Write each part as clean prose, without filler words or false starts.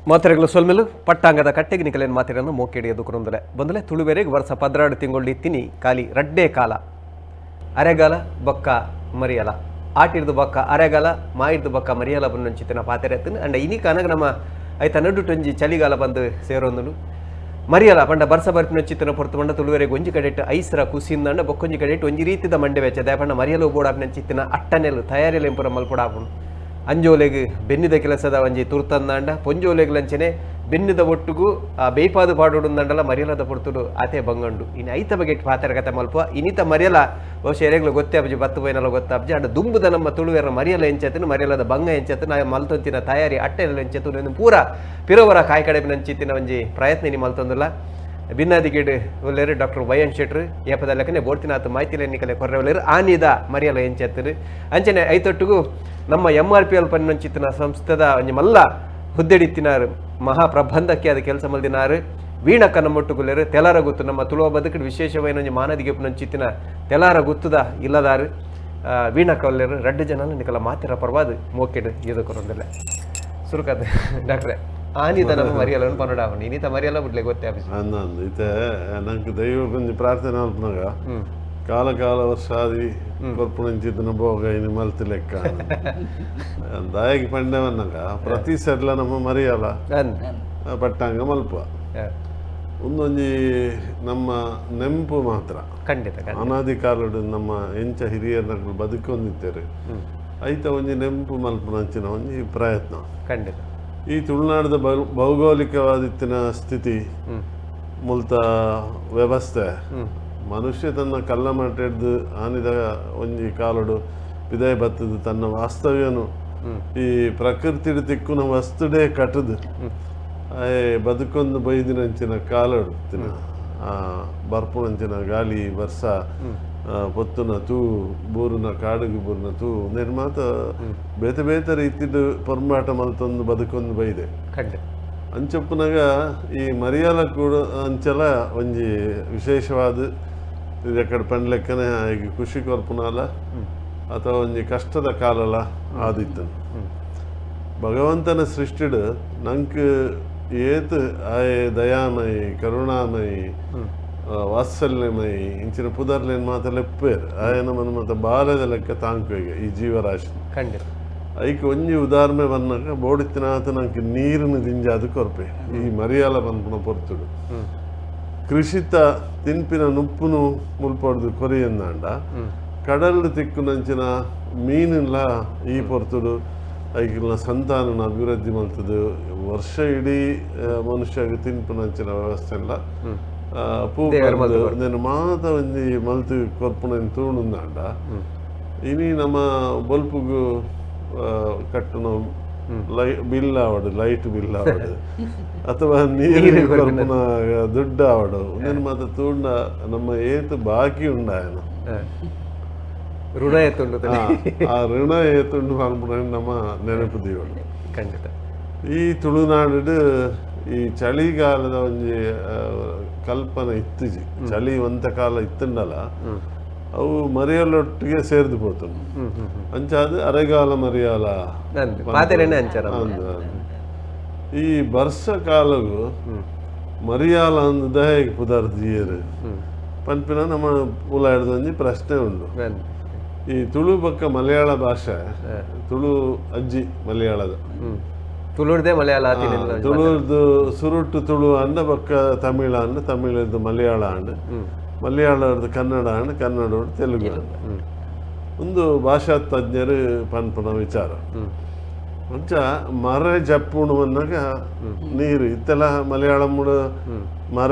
ಮಾತೆರೆಗ್ಲ ಸೊಲ್ಮೆಲು ಪಟ್ಟಾಂಗದ ಕಟ್ಟೆಗೆ ನಿಕಲೇನ್ ಮಾತೆರನ್ನು ಮೋಕೆಡಿ ಎದುಕುರುಂದಲೆ ಬಂದಲೆ ತುಳುವೆರೆಗ್ ವರ್ಷ 12 ತಿಂಗಳು ಇತ್ತಿನಿ ಖಾಲಿ ರಡ್ಡೇ ಕಾಲ ಅರೆಗಾಲ ಬೊಕ್ಕ ಮರಿಯಲ ಆಟಿರ್ದು ಬೊಕ್ಕ ಅರೆಗಾಲ ಮಾಯಿರ್ದು ಬೊಕ್ಕ ಮರಿಯಲ ಬನ್ನೊಂಚಿತ್ತಿನ ಪಾತೆರ ಎತ್ತುನು ಅಂಡ ಇನಿ ಕನಗ ನಮ್ಮ ಐತ ನಡುಟೊಂಜಿ ಚಳಿಗಾಲ ಬಂದು ಸೇರೊಂದುಂಡು ಮರಿಯಲ ಪಂಡ ಬರ್ಸ ಬರ್ಪಿನೊಂಚಿತ್ತಿನ ಪೊರ್ತು ಪಂಡ ತುಳುವೆರೆಗ್ ಒಂಜಿ ಕಡೆಟ್ ಐಸ್ರ ಕುಸಿಂದಂಡ ಬೊಕ್ಕೊಂಜಿ ಕಡೆಟ್ ಒಂಜಿ ರೀತಿದ ಮಂಡೆ ವೆಚ್ಚ ದಾಯೆ ಪಂಡ ಮರಿಯಲ ಬೋಡಾಪಿನಂಚಿತ್ತಿನ ಅಟ್ಟನೆಲು ತಯಾರಿಲು ಎಂಪುರ ಮಲ್ಪೊಡಾಪುಂಡು ಅಂಜೋಲೆಗ್ ಬೆನ್ನಿದ ಕೆಲಸದ ಒಂಜಿ ತುರ್ತಂದಾಂಡ ಪೊಂಜೋಲೆಗ್ ಲಂಚನೆ ಬೆನ್ನಿದ ಒಟ್ಟುಗು ಆ ಬೇಯ್ಪಾದು ಪಾಡೋಡುಂದಂಡಲ ಮರಿಯಲದ ಪೊರ್ತುಡು ಆತೆ ಬಂಗಂಡು ಇನ್ನು ಐತ ಬಗೆಟ್ ಪಾತೆರ ಕತೆ ಮಲ್ಪ ಇನಿತ ಮರಿಯಲ ಬಹುಶಃ ಎರೆಗ್ಲು ಗೊತ್ತೇ ಅಬ್ಜಿ ಬತ್ತು ಪೋಯಿನಲ ಗೊತ್ತಾಬ್ಜಿ ಅಂಡ ದುಂಬುದ ನಮ್ಮ ತುಳುವೆರ ಮರಿಯಲ ಎಂಚತನು ಮರಿಯಲದ ಬಂಗ ಎಂಚತನು ಆ ಮಲ್ತೊಂತಿನ ತಯಾರಿ ಅಟ್ಟೆಲ್ಲ ಎಂಚತನು ಪೂರ ಪಿರವರ ಕಾಯಿ ಕಡೆ ನಂಚಿತ್ತಿನ ಒಂಜಿ ಪ್ರಯತ್ನ ಇನಿ ಮಲ್ತೊಂದುಲ್ಲ ಬಿನ್ನಾದಿಗೇಡು ಒಲ್ಲೆರು ಡಾಕ್ಟರ್ ವೈ ಎನ್ ಶೆಟ್ರು ಏಪದ ಲೆಕ್ಕನೆ ಬೋಡ್ತಿನಾಥ ಮಾಹಿತಿ ನಿಕಲೆ ಕೊರ್ರೆ ಒಲ್ಲೆರು ಆನಿದ ಮರಿಯಲ ಎಂಚತ್ತರು ಅಂಚನೆ ಐತೊಟ್ಟಿಗೂ ನಮ್ಮ ಎಂ ಆರ್ ಪಿ ಎಲ್ ಪನ್ನಂಚಿತ್ತಿನ ಸಂಸ್ಥೆದ ಒಂಜಿ ಮಲ್ಲ ಹುದ್ದೆಡಿತ್ತಿನಾರು ಮಹಾಪ್ರಬಂಧಕ್ಕೆ ಅದು ಕೆಲಸ ಮಲ್ದಿನಾರು ವೀಣಕ್ಕ ನಮ್ಮೊಟ್ಟುಗುಲ್ಲೆರು ತೆಲಾರ ಗುತ್ತು ನಮ್ಮ ತುಳುವ ಬದುಕು ವಿಶೇಷವಾದ ಒಂಜಿ ಮಾನದಿಗೆ ನಂಚಿತ್ತಿನ ತೆಲಾರ ಗುತ್ತುದ ಇಲ್ಲದಾರು ವೀಣಕ್ಕ ಒಲ್ಲೆರು ರಡ್ಡು ಜನ ನಿಕಲ ಮಾತಿರ ಪರ್ವಾದು ಮೋಕೆಡು ಎದುಕೊರೊಂದಿಲ್ಲ ಸುರುಕದ ಡಾಕ್ಟ್ರೆ ಆನಿದ ನಮ್ಮ ಮರಿಯಲನ್ನು ಪನ್ನಡಾವಣಿ ಇನ್ನಿತ ಮರಿಯಲ್ಲ ಬಿಡ್ಲೆ ಗೊತ್ತೇ ಆಫೀಸ್ ಅಂದಂದು ಇತ್ತೆ ನಂಗೆ ದೈವ ಒಂಜಿ ಪ್ರಾರ್ಥನೆ ಮಲ್ಪುನಗ ಕಾಲ ಕಾಲ ವರ್ಷಾದಿ ಕೊರ್ಪುಣಂಚಿತ್ತಿನ ಭೋಗ ಇನಿ ಮಲ್ತಿ ಲೆಕ್ಕ ದಾಯಗೆ ಪಂಡೆವನ್ನಗ ಪ್ರತಿ ಸರ್ಲ ನಮ್ಮ ಮರಿಯಲ್ಲ ಪಟ್ಟಾಂಗ ಮಲ್ಪ ಒಂದೊಂಜಿ ನಮ್ಮ ನೆಂಪು ಮಾತ್ರ. ಖಂಡಿತ ಖಂಡಿತ. ಅನಾದಿ ಕಾಲಡು ನಮ್ಮ ಎಂಚ ಹಿರಿಯರ್ನಕುಲು ಬದುಕೊಂದಿತ್ತಾರೆ ಐತ ಒಂಜಿ ನೆಂಪು ಮಲ್ಪುನಂಚಿನ ಒಂಜಿ ಪ್ರಯತ್ನ. ಖಂಡಿತ. ಈ ತುಳುನಾಡದ ಭೌಗೋಳಿಕವಾದಿತ್ತಿನ ಸ್ಥಿತಿ ಮುಲ್ತ ವ್ಯವಸ್ಥೆ ಮನುಷ್ಯ ತನ್ನ ಕಲ್ಲ ಮಾಟಿಡ್ದು ಆನಿದ ಒಂಜಿ ಕಾಲಡು ಪಿದಾಯಿ ಬತ್ತದು ತನ್ನ ವಾಸ್ತವ್ಯನು ಈ ಪ್ರಕೃತಿಡ್ ತಿಕ್ಕುನ ವಸ್ತುಡೇ ಕಟ್ಟದು ಬದುಕೊಂದು ಬೈದಿನಂಚಿನ ಕಾಲಡು ತಿನ್ನ ಬರ್ಪುನಂಚಿನ ಗಾಳಿ ಬರ್ಸ ಪೊತ್ತುನ ತೂ ಬೂರುನ ಕಾಡುಗು ಬೂರುನ ತೂ ನಿರ್ಮಾತ ಬೇತೆ ಬೇತೆ ರೀತಿಡು ಪೊರ್ಮಾಟ ಮಲ್ತೊಂದು ಬದುಕೊಂದು ಬೈದೆ. ಖಂಡಿತ. ಅಂಚೊಪ್ಪುನಗ ಈ ಮರಿಯಾಲ ಕೂಡ ಅಂಚಲ ಒಂಜಿ ವಿಶೇಷವಾದ ಎಕಡೆ ಪಂಡ್ಲೆಕ್ಕನೆ ಈಗ ಖುಷಿ ಕೊರ್ಪುನಾಲ ಅಥವಾ ಒಂಜಿ ಕಷ್ಟದ ಕಾಲಲ ಆದಿತ್ತು. ಭಗವಂತನ ಸೃಷ್ಟಿಡು ನಂಗೆ ಏತ್ ಆಯೆ ದಯಾಮಯಿ ಕರುಣಾಮಯಿ ವಾತ್ಸಲ್ಯಮಯಿ ಇಂಚಿನ ಪುದರ್ಲೇನು ಮಾತ ಲೆಪ್ಪೇರು ಆಯನ ಮನ ಮಾತ ಬಾಲ್ಯದ ಲೆಕ್ಕ ತಾಂಕುವೆಗೆ ಈ ಜೀವರಾಶಿ. ಖಂಡಿತ. ಐಕ್ ಒಂಜಿ ಉದಾಹರಣೆ ಬಂದಾಗ ಬೋಡಿತ್ತಿನಾತ ನಂಗೆ ನೀರಿನ ದಿಂಜಾದ ಕೊರ್ಪೆ ಈ ಮರಿಯಾಲ ಪನ್ಪುನ ಪೊರ್ತುಡು ಕೃಷಿತ ತಿನ್ಪಿನ ನುಪ್ಪುನು ಮುಲ್ಪೊಡ್ದು ಕೊರಿಯಂದಾಂಡ ಕಡಲ್ ತಿಕ್ಕುನಂಚಿನ ಮೀನಿಲ್ಲ ಈ ಪೊರ್ತುಡು ಐಕ್ಲ ಸಂತಾನನ ಅಭಿವೃದ್ಧಿ ಮಲ್ತದು ವರ್ಷ ಇಡೀ ಮನುಷ್ಯಗೆ ತಿನ್ಪುನಂಚಿನ ವ್ಯವಸ್ಥೆ ಎಲ್ಲ ಪೂ నేను ಮಾತ ಒಂಜಿ ಮಲ್ತು ಕೊರ್ಪುನ ತೂಣುಂದಾಂಡ ಇನಿ ನಮ್ಮ ಬೊಲ್ಪುಗು ಕಟ್ಟುನ ಲೈ ಬಿಲ್ ಆವಡು ಲೈಟ್ ಬಿಲ್ ಆವಡು ಅಥವಾ ನೀರು ಕೊರ್ಪುನ ದುಡ್ಡು ಆವಡು నేను ಮಾತ ತೂಂಡ ನಮ್ಮ ಏತು ಬಾಕಿ ಉಂಡಾಯನ ಋಣ ಏತುಂಡು ಆ ಋಣ ಏತುಂಡು ಪನ್ಪುನ ನಮ್ಮ ನೆನಪು ದೀವಡು. ಖಂಡಿತ. ಈ ತುಳುನಾಡು ಈ ಚಳಿಗಾಲದ ಒಂಜಿ ಕಲ್ಪನೆ ಇತ್ತಿಜಿ ಚಳಿ ಒಂತ ಕಾಲ ಇತ್ತುಂಡಲ ಅವು ಮರಿಯಲೊಟ್ಟಿಗೆ ಸೇರ್ದು ಪೋತುಂಡು ಅಂಚಾದ ಅರೆಗಾಲ ಮರಿಯಾಲ ಈ ಬರ್ಸ ಕಾಲಗು ಮರಿಯಾಲ ಅಂದ್ ದಯಗೆ ಪುದರ್ ದಿಯರು ಪನ್ಪಿನ ನಮ್ಮ ಉಲಾಡ್ದ ಒಂಜಿ ಪ್ರಶ್ನೆ ಉಂಡು. ಈ ತುಳು ಬಕ್ಕ ಮಲಯಾಳ ಭಾಷೆ ತುಳು ಅಜ್ಜಿ ಮಲಯಾಳದ ತುಳುರ್ದೇ ಮಲಯಾಳ ತುಳುರ್ದು ಸುರುಟ್ಟು ತುಳು ಅಂಡ ಬಕ್ಕ ತಮಿಳ ಅಂಡ ತಮಿಳದ್ದು ಮಲಯಾಳ ಅಂಡ್ ಮಲಯಾಳದ್ದು ಕನ್ನಡ ಅಂಡ್ ಕನ್ನಡ ತೆಲುಗು ಅಂಡ ಒಂದು ಭಾಷಾ ತಜ್ಞರು ಪನ್ಪುನ ವಿಚಾರ. ಅಂಚ ಮರ ಜಪ್ಪುಣು ಅನ್ನಾಗ ನೀರು ಇತ್ತೆಲ್ಲ ಮಲಯಾಳಂ ಮರ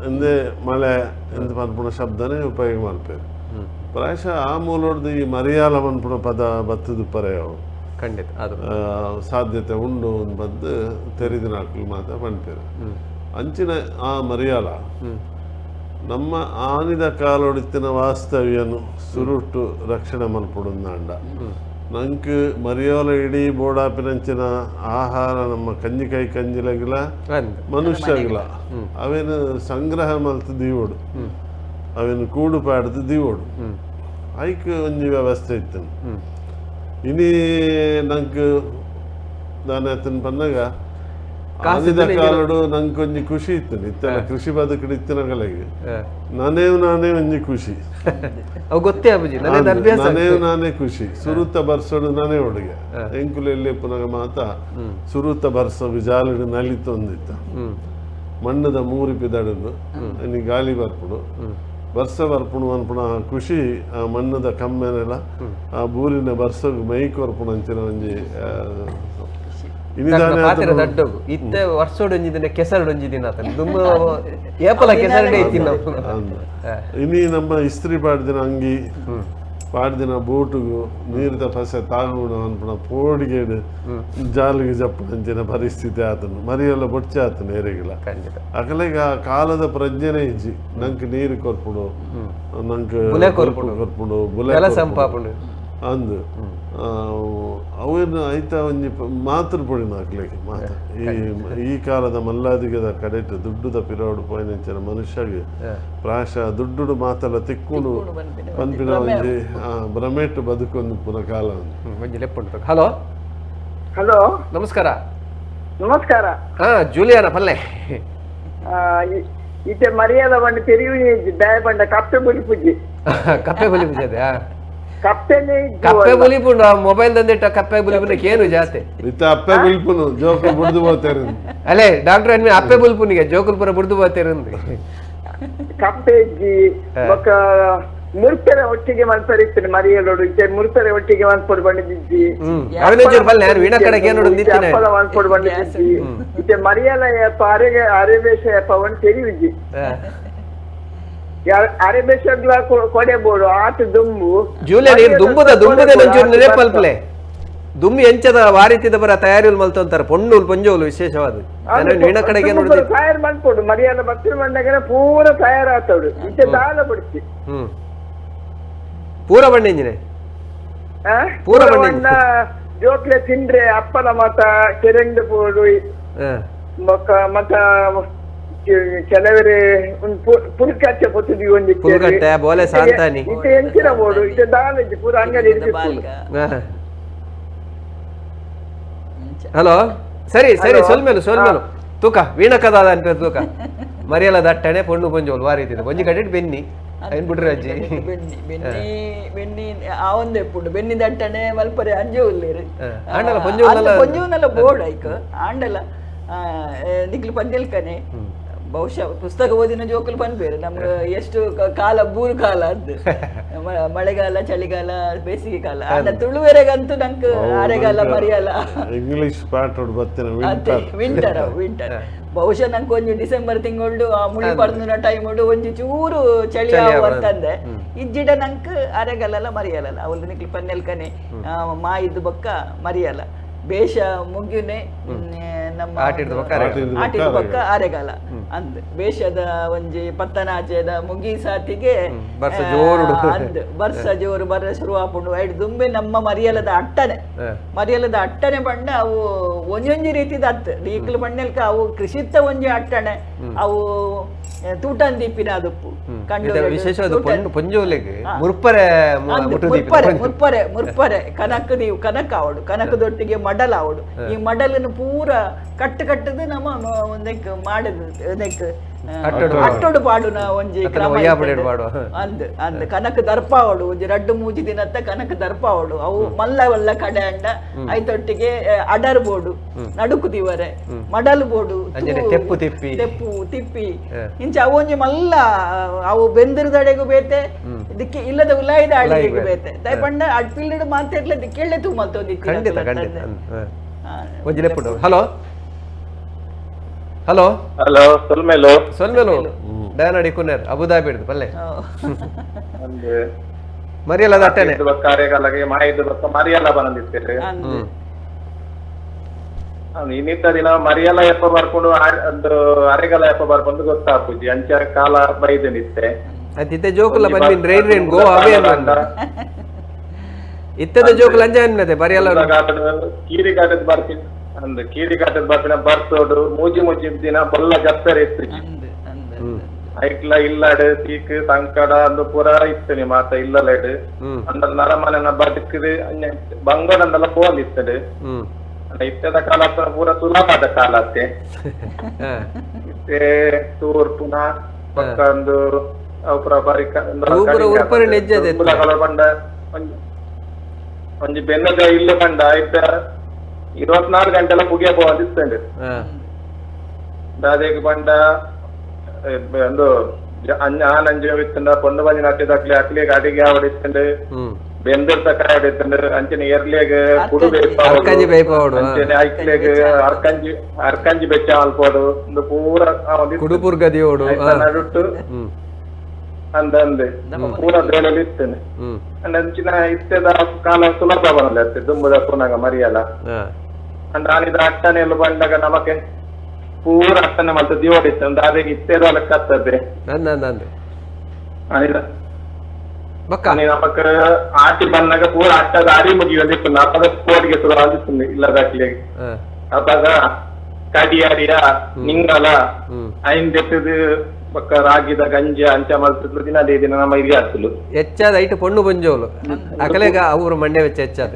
ಎಂದೇ ಮಳೆ ಎಂದು ಪನ್ಪುಣ ಶಬ್ದನೇ ಉಪಯೋಗ ಮಲ್ಪೇರು. ಪ್ರಾಯಶಃ ಆ ಮೂಲೊಡ್ದು ಈ ಮರಿಯಾಲ ಪನ್ಪುಣ ಪದ ಬತ್ತದು ಪರೆಯವು ಖಂಡಿತ ಅದು ಸಾಧ್ಯತೆ ಉಂಡು ಬಂದು ತೆರಿದಿನಾಕ್ಲು ಮಾತ್ರ ಪನ್ಪೇರು. ಅಂಚಿನ ಆ ಮರಿಯಾಲ ನಮ್ಮ ಆನಿದ ಕಾಲೊಡಿತ್ತಿನ ವಾಸ್ತವ್ಯನು ಸುರುಟ್ಟು ರಕ್ಷಣೆ ಮಲ್ಪುಡುಂದಾಂಡ ನಂಗೆ ಮರಿಯೋಲ ಇಡೀ ಬೋಡಾಪಿನಂಚಿನ ಆಹಾರ ನಮ್ಮ ಕಂಜಿಕಾಯಿ ಕಂಜಿಲಗಿಲ್ಲ ಮನುಷ್ಯಗಿಲ್ಲ ಅವೇನು ಸಂಗ್ರಹ ಮಲ್ತು ದೀವೋಡು ಅವೇನು ಕೂಡು ಪಾಡ್ದು ದೀವೋಡು ಐಕ್ ಒಂಜಿ ವ್ಯವಸ್ಥೆ ಇತ್ತು. ಇನಿ ನಂಗೆ ದಾನೆ ಅತನ ಪನ್ನಗ ಆನಿದ ಕಾಲಡು ನಂಗೆ ಒಂಜಿ ಖುಷಿ ಇತ್ತು ಇತ್ತಲ್ಲ ಕೃಷಿ ಬದುಕಡು ಇತ್ತಿನಗಳಿಗೆ ನಾನೇ ನಾನೇ ಒಂಜಿ ಖುಷಿ ಅವು ಗೊತ್ತೇ ಅಬುಜಿ ನನಗೆ ಅಭ್ಯಾಸ ನಾನೇ ನಾನೇ ಖುಷಿ ಸುರುತ ಬರ್ಸೋಡು ನಾನೇ ಹುಡುಗ ಎಂಕುಲೆಲ್ಲಿ ಪುನಗ ಮಾತ ಸುರುತ ಬರ್ಸೋಗು ಜಾಲಡು ನಲಿತೊಂದಿತ್ತ ಮಣ್ಣದ ಮೂರಿ ಪಿದಡನ್ನು ಇನ್ನು ಗಾಳಿ ಬರ್ಪುಡು ಬರ್ಸ ಬರ್ಪುಣು ಅನ್ಪುಣ ಆ ಖುಷಿ ಆ ಮಣ್ಣದ ಕಮ್ಮೆನೆಲ್ಲ ಆ ಬೂರಿನ ಬರ್ಸೋಗು ಮೈ ಕೊರ್ಪುಣ ಅಂಚಿನ ಒಂಜಿ ಪಾತ್ರೆ ದಡ್ಡೋಗು ಇತ್ತೆ ವರ್ಷೋಡು ಒಂಜಿ ದಿನ ಕೆಸರುಡು ಒಂಜಿ ದಿನ ಆತನ ದುಮ್ಮ ಏಪಲ ಕೆಸರುಡೆ ಇತ್ತಿ ನಾವು ಇನಿ ನಮ್ಮ ಇಸ್ತ್ರಿ ಪಾಡ್ದಿನ ಅಂಗಿ ಪಾಡ್ದಿನ ಬೂಟುಗು ನೀರ್ದ ಫಸೆ ತಾಗುಣ ಅನ್ಪುಣ ಪೋಡಿಗೇಡು ಜಾಲಿಗೆ ಜಪ್ಪು ಅಂಚಿನ ಪರಿಸ್ಥಿತಿ ಆತನು ಮರಿಯೆಲ್ಲ ಬೊಚ್ಚ ಆತನು ಏರಿಗಿಲ್ಲ ಅಕಲೆಗ ಆ ಕಾಲದ ಪ್ರಜ್ಞೆನೇ ಇಜ್ಜಿ ನಂಗೆ ನೀರು ಕೊರ್ಪುಡು ನಂಗೆ ಬುಲೆ ಕೊರ್ಪುಡು ಕೊರ್ಪುಡು ಬುಲೆ ಸಂಪಾಪುಡು ಅಂದು ಅವೇನು ಐತ ಒಂಜಿ ಮಾತೃ ಪೊಡಿನ ಅಕ್ಲೆಗೆ ಮಾತ ಈ ಈ ಕಾಲದ ಮಲ್ಲಾದಿಗದ ಕಡೆಟ್ ದುಡ್ಡುದ ಪಿರೋಡು ಪೋಯಿನಂಚಿನ ಮನುಷ್ಯಗೆ ಪ್ರಾಯಶಃ ದುಡ್ಡು ಮಾತಲ್ಲ ತಿಕ್ಕುಡು ಪನ್ಪಿನ ಒಂಜಿ ಭ್ರಮೇಟ್ ಬದುಕೊಂದು ಪುನ ಕಾಲ ಒಂಜಿ ಲೆಪ್ಪುಂಟು. ಹಲೋ ಹಲೋ ನಮಸ್ಕಾರ. ನಮಸ್ಕಾರ. ಹಾ ಜೂಲಿಯಾನ ಪಲ್ಲೆ ಇತ್ತೆ ಮರ್ಯಾದ ಬಂಡ ತೆರಿಯು ದಯ ಬಂಡ ಕಪ್ಪೆ ಬಲಿ ಪೂಜೆ. ಕಪ್ಪೆ ಬಲಿ ಪೂಜೆ ಅದೇ ಕಪ್ಪೆನೆ ಕಪ್ಪೆ ಬುಲಿಪುಂಡು ಮೊಬೈಲ್ ದಂದಿಟ್ಟ ಕಪ್ಪೆ ಬುಲಿಪುನಕ್ಕೆ ಏನು ಜಾತೆ ಇತ್ತ ಅಪ್ಪೆ ಬುಲ್ಪುನು ಜೋಕುಲು ಬುಡ್ದು ಹೋಗ್ತಾರೆ. ಅಲ್ಲೇ ಡಾಕ್ಟರ್ ಅನ್ಮಿ ಅಪ್ಪೆ ಬುಲ್ಪುನಿಗೆ ಜೋಕುಲ್ ಪುರ ಬುಡ್ದು ಹೋಗ್ತಾರೆ ಕಪ್ಪೆ ಇಜ್ಜಿ ಬೊಕ್ಕ ಮುರ್ಪೆರೆ ಒಟ್ಟಿಗೆ ಮನ್ಪರೆ ಇತ್ತು ಮರಿಯಲೋಡು ಇತ್ತೆ ಮುರ್ಪೆರೆ ಒಟ್ಟಿಗೆ ಮನ್ಪೊಡು ಬಂದಿದ್ದಿ ಅಪ್ಪಲ ಮನ್ಪೊಡು ಬಂದಿದ್ದಿ ಇತ್ತೆ ಮರಿಯಲ ಏಪ ಅರೆಗೆ ಅರೆಬೇಶ ಏಪ ಒಂದು ತೆರಿವಿಜಿ ಅರೆಬೇಶಗ್ಲ ಕೊಡೆ ಬೋಡು ಆತ ದುಂಬು ಜೂಲಿಯನ್ ನೀರು ದುಂಬುದ ದುಂಬುದ ನಂಚೂರು ನೆನೆಪಲ್ಪಲೆ ದುಂಬು ಎಂಚದ ವಾರಿತಿದ ಬರ ತಯಾರಿ ಮಲ್ತೊಂತಾರೆ ಪೊಣ್ಣುಲ್ ಪೊಂಜೋಲು ವಿಶೇಷವಾದ ವೀಣ ಕಡೆಗೆ ನೋಡಿದ್ರೆ ತಯಾರು ಮನ್ಪೊಡು ಮರಿಯಲ ಬತ್ತಿನ ಬಂದಾಗ ಪೂರ ತಯಾರಾತೋಡು ಇತ್ತೆ ದಾಲ ಬಿಡ್ತಿ ಪೂರ ಬಣ್ಣ ಇಂಜಿನೆ ಪೂರ ಬಣ್ಣ ಜೋಕ್ಲೆ ತಿಂದ್ರೆ ಅಪ್ಪನ ಮತ ಕೆರೆಂಡು ಪೋಡು ಮತ್ತ ಕೆಲವರೆ ಪುಲ್ಕಟ್ಟೆ ಪೊತ್ತುದಿ ಒಂದು ಪುಲ್ಕಟ್ಟೆ ಬೋಲೆ ಸಾಂತಾನಿ ಇತ್ತೆ ಎಂಚಿನ ಬೋಡು ಇತ್ತೆ ದಾಲ ಪೂರ ಅಂಗಡಿ. ಹಲೋ ಸರಿ ಸರಿ ಸೊಲ್ಮೇಲು ಸೊಲ್ಮೇಲು ತೂಕ ವೀಣಕದಾದ ಅನ್ಪೇರು ತೂಕ ಮರಿಯಲ ದಟ್ಟಣೆ ಪೊಣ್ಣು ಪೊಂಜೋಲು ವಾರಿತಿದೆ ಒಂಜಿ ಕಡೆ ಬೆನ್ನಿ ಏನ್ ಬಿಡ್ರಿ ಅಜ್ಜಿ ಬೆನ್ನಿ ಬೆನ್ನಿ ಬೆನ್ನಿ ಆ ಒಂದೇ ಪುಂಡು ಬೆನ್ನಿ ದಟ್ಟಣೆ ಮಲ್ಪರೆ ಅಂಜು ಉಲ್ಲೇರು ಆಂಡಲ ಪೊಂಜೋಲಲ್ಲ ಪೊಂಜೋನಲ್ಲ ಬೋರ್ಡ್ ಐಕ್ ಆಂಡಲ ನಿಕ್ಲು ಪಂಜಲ್ಕನೆ ಬಹುಶಃ ಪುಸ್ತಕ ಓದಿನ ಜೋಕುಲು ಪನ್ಪೇರು ನಮ್ಗೆ ಎಷ್ಟು ಕಾಲ ಬೂರು ಕಾಲ ಅಂದ್ ಮಳೆಗಾಲ ಚಳಿಗಾಲ ಬೇಸಿಗೆ ಕಾಲ ಅಂಡ ತುಳುವೆರೆಗಂತೂ ನಂಗೆ ಅರೆಗಾಲ ಮರಿಯಲ್ಲ ಇಂಗ್ಲಿಷ್ ಪಾಠ winter winter winter ಬಹುಶಃ ನಂಗೆ ಒಂಜಿ ಡಿಸೆಂಬರ್ ತಿಂಗಳು ಆ ಮುಳಿ ಪರ್ದುನ ಟೈಮ್ ಒಂಜಿ ಚೂರು ಚಳಿ ಅಂತಂದೆ ಇಜ್ಜಿಡ ನಂಗೆ ಅರೆಗಾಲ ಮರಿಯಲ್ಲ ಅವಳು ನಿಕ್ಲು ಪನ್ನೆಲ್ಕನೆ ಮಾಯಿದ್ದು ಬೊಕ್ಕ ಮರಿಯಲ್ಲ ಬೇಷ ಮುಗ್ಯುನೆ ನಮ್ಮ ಆಟಿದ ಬೊಕ್ಕ ಅರೆಗಾಲ ಅಂದ್ ಬೇಷದ ಒಂಜಿ ಪತ್ತನಾಚೆದ ಮುಗಿ ಸಾತಿಗೆ ಅಂದ್ ಬರ್ಸ ಜೋರು ಬರ್ರ ಶುರು ಆಪುಂಡು ಐಡ್ ದುಂಬೆ ನಮ್ಮ ಮರಿಯಲದ ಅಟ್ಟನೆ ಮರಿಯಲದ ಅಟ್ಟನೆ ಬಣ್ಣ ಅವು ಒಂಜೊಂಜಿ ರೀತಿದ ಅತ್ತು ಈಕ್ಲು ಬಣ್ಣಲ್ಕ ಅವು ಕೃಷಿತ್ತ ಒಂಜಿ ಅಟ್ಟಣೆ ಅವು ತೂಟನ್ ದೀಪಿನ ಅದುಪ್ಪು ಕಂಡು ವಿಶೇಷವಾದ ಪೊಂಜೋಲೆಗ್ ಮುರ್ಪರೆ ಮುರ್ಪರೆ ಮುರ್ಪರೆ ಮುರ್ಪರೆ ಕನಕ ನೀವು ಕನಕ ಆವಡು ಕನಕದೊಟ್ಟಿಗೆ ಮಡಲ್ ಆವಡು ಈ ಮಡಲನ್ನು ಪೂರ ಕಟ್ಟು ಕಟ್ಟದು ನಮ್ಮ ಒಂದಕ್ಕೆ ಮಾಡದು ಒಂದಕ್ಕೆ ಅಟ್ಟೋಡು ಪಾಡುನ ಒಂಜಿ ಕ್ರಮ ಅಂದ್ ಅಂದ್ ಕನಕ ದರ್ಪಾವಡು ಒಂಜಿ ರಡ್ಡು ಮೂಜಿ ದಿನತ್ತ ಕನಕ ದರ್ಪಾವಡು ಅವು ಮಲ್ಲ ವಲ್ಲ ಕಡೆ ಅಂಡ ಐತೊಟ್ಟಿಗೆ ಅಡರ್ ಬೋಡು ನಡುಕು ದಿವರೆ ಮಡಲ್ ಬೋಡು ತೆಪ್ಪು ತಿಪ್ಪಿ ತೆಪ್ಪು ತಿಪ್ಪಿ ಇಂಚ ಅವು ಒಂಜಿ ಮಲ್ಲ ಅವು ಬೆಂದಿರದಡೆಗೂ ಬೇತೆ ದಿಕ್ಕಿ ಇಲ್ಲದ ಉಲಾಯಿದ ಅಡಿಗೆಗೂ ಬೇತೆ ದಯಪಂಡ ಅಡ್ಪಿಲ್ಡ್ ಮಾತಾಡ್ಲೆ ದಿಕ್ಕೆಳ್ಳೆ ತೂ ಮಲ್ತೋದಿತ್ತು. ಖಂಡಿತ ಖಂಡಿತ. ಒಂಜಿ ಲೆಪ್ಪುಂಡು. Hello hello hello ಸೊಲ್ಮೇಲು ಸೊಲ್ಮೇಲು ಡಯಾನಡಿ ಕುನ್ನೇರ್ ಅಬುದಾಬಿ ಹಿಡ್ದು ಪಲ್ಲೆ ಮರಿಯಲ್ಲ ಅಟ್ಟನೆ ಕಾರ್ಯಗಾಲಗೆ ಮಾಯಿದ್ದು ಬೊಕ್ಕ ಮರಿಯಲ್ಲ ಬಂದಿತ್ತೇವೆ. ಇನ್ನಿದ್ದ ದಿನ ಮರಿಯಲ್ಲ ಎಪ್ಪ ಬರ್ಕೊಂಡು ಒಂದು ಅರೆಗಾಲ ಎಪ್ಪ ಬರ್ಕೊಂಡು ಗೊತ್ತಾಪುಜಿ ಅಂಚ ಕಾಲ ಬೈದನಿತ್ತೆ ಅದಿತ್ತೆ ಜೋಕುಲ ಬಂದಿನ್ ರೈನ್ ರೈನ್ ಗೋ ಅವೇ ಇತ್ತದ ಜೋಕುಲ ಅಂಜ ಅನ್ನದೆ ಬರಿಯಲ್ಲ ಕೀರಿಗಾಟದ ಬರ್ತೀನಿ ಅಂದ್ ಕೀರಿಗಾಟದ ಬರ್ಪಿನ ಬರ್ತೋಡು ಮೂಜಿ ಮೂಜಿ ದಿನ ಬೊಲ್ಲ ಜಪ್ಪರೆ ಇತ್ತು ಐಕ್ಲ ಇಲ್ಲಾಡು ಸೀಕ್ ಸಂಕಡ ಅಂದು ಪೂರ ಇತ್ತು ನಿಮ್ಮ ಮಾತ ಇಲ್ಲಲೇಡು ಅಂದ್ರ ನರಮನೆನ ಬದುಕುದು ಬಂಗಡಂದೆಲ್ಲ ಪೋಲ್ ಇತ್ತಡು. ಇತ್ತೆದ ಕಾಲ ಪೂರ ಸುಲಭದ ಕಾಲ ಅತ್ತೆ. ಇತ್ತೆ ತೂರ್ ಪುನಃ ಪಕ್ಕ ಒಂದು ಅವು ಬಾರಿ ಪಂಡ ಒಂಜಿ ಬೆನ್ನದ ಇಲ್ಲ ಪಂಡ ಇತ್ತ 24 ಗಂಟೆಲ್ಲ ಪುಗಿಯ ಪೋವಂದಿತ್ತಂಡು. ದಾದೆಗ್ ಪಂಡ ಒಂದು ಆನಂಜ ಇತ್ತಂಡ ಪೊಣ್ಣು ಬಂಜಿ ನಟ್ಟಿದಾಕ್ಲೆ ಅಕ್ಲಿಗೆ ಅಡಿಗೆ ಆವಡಿತ್ತಂಡು, ಬೆಂದಿರ್ತ ಕಾಯಿ ಹೊಡಿತ್ತಂಡು, ಅಂಚನೆ ಎರ್ಲೆಗ್ ಕುಡು ಬೇಯ್ಪಾವೊಡು, ಅಂಚನೆ ಐಕ್ಲೆಗ್ ಅರ್ಕಂಜಿ ಅರ್ಕಂಜಿ ಬೆಚ್ಚ ಮಲ್ಪೋಡು, ಒಂದು ಪೂರ ಕುಡುಪುರ್ಗದಿಯೋಡು ನಡುಟ್ಟು ಅಂದಂದೆ ಪೂರ ಬೇಳೆಲಿ ಇತ್ತೇನೆ. ಅಂಡ್ ಅಂಚಿನ ಇತ್ತೆದ ಕಾಲ ಸುಲಭ ಬರಲ್ಲ ಅತ್ತೆ ದುಂಬುದ ಪುನಗ ಮರಿಯಲ್ಲ. ಅಂಡ್ ಆನಿದ ಅಟ್ಟನೆ ಎಲ್ಲ ಬಂದಾಗ ನಮಕೆ ಪೂರ ಅಟ್ಟನೆ ಮಲ್ತ ದಿವಡಿತ್ತು ಒಂದು ಅದೇ ಇತ್ತೆದ ಲೆಕ್ಕ ಆಗ್ತದೆ. ನಮಕ್ ಆಟಿ ಬಂದಾಗ ಪೂರ ಅಟ್ಟದ ಅರಿ ಮುಗಿಯೊಂದಿತ್ತು ಅಪ್ಪದ ಕೋಡಿಗೆ ಶುರು ಆಗಿತ್ತು ಇಲ್ಲದಾಕ್ಲಿ. ಅಪ್ಪಾಗ ಕಡಿಯಾರಿಯ ನಿಂಗಲ ಐಂದೆತ್ತದು ಬೊಕ್ಕ ರಾಗಿದ ಗಂಜಿ ಅಂಚ ಮಲ್ತಿದ್ಲು ದಿನ ಅದೇ ದಿನ ನಮ್ಮ ಇಲ್ಲಿ ಆಗ್ತಲು ಹೆಚ್ಚಾದ ಐಟ್ ಪೊಣ್ಣು ಬಂಜೋಲು ಅಕಲೆಗ ಅವರು ಮಂಡೆ ವೆಚ್ಚ ಹೆಚ್ಚಾದ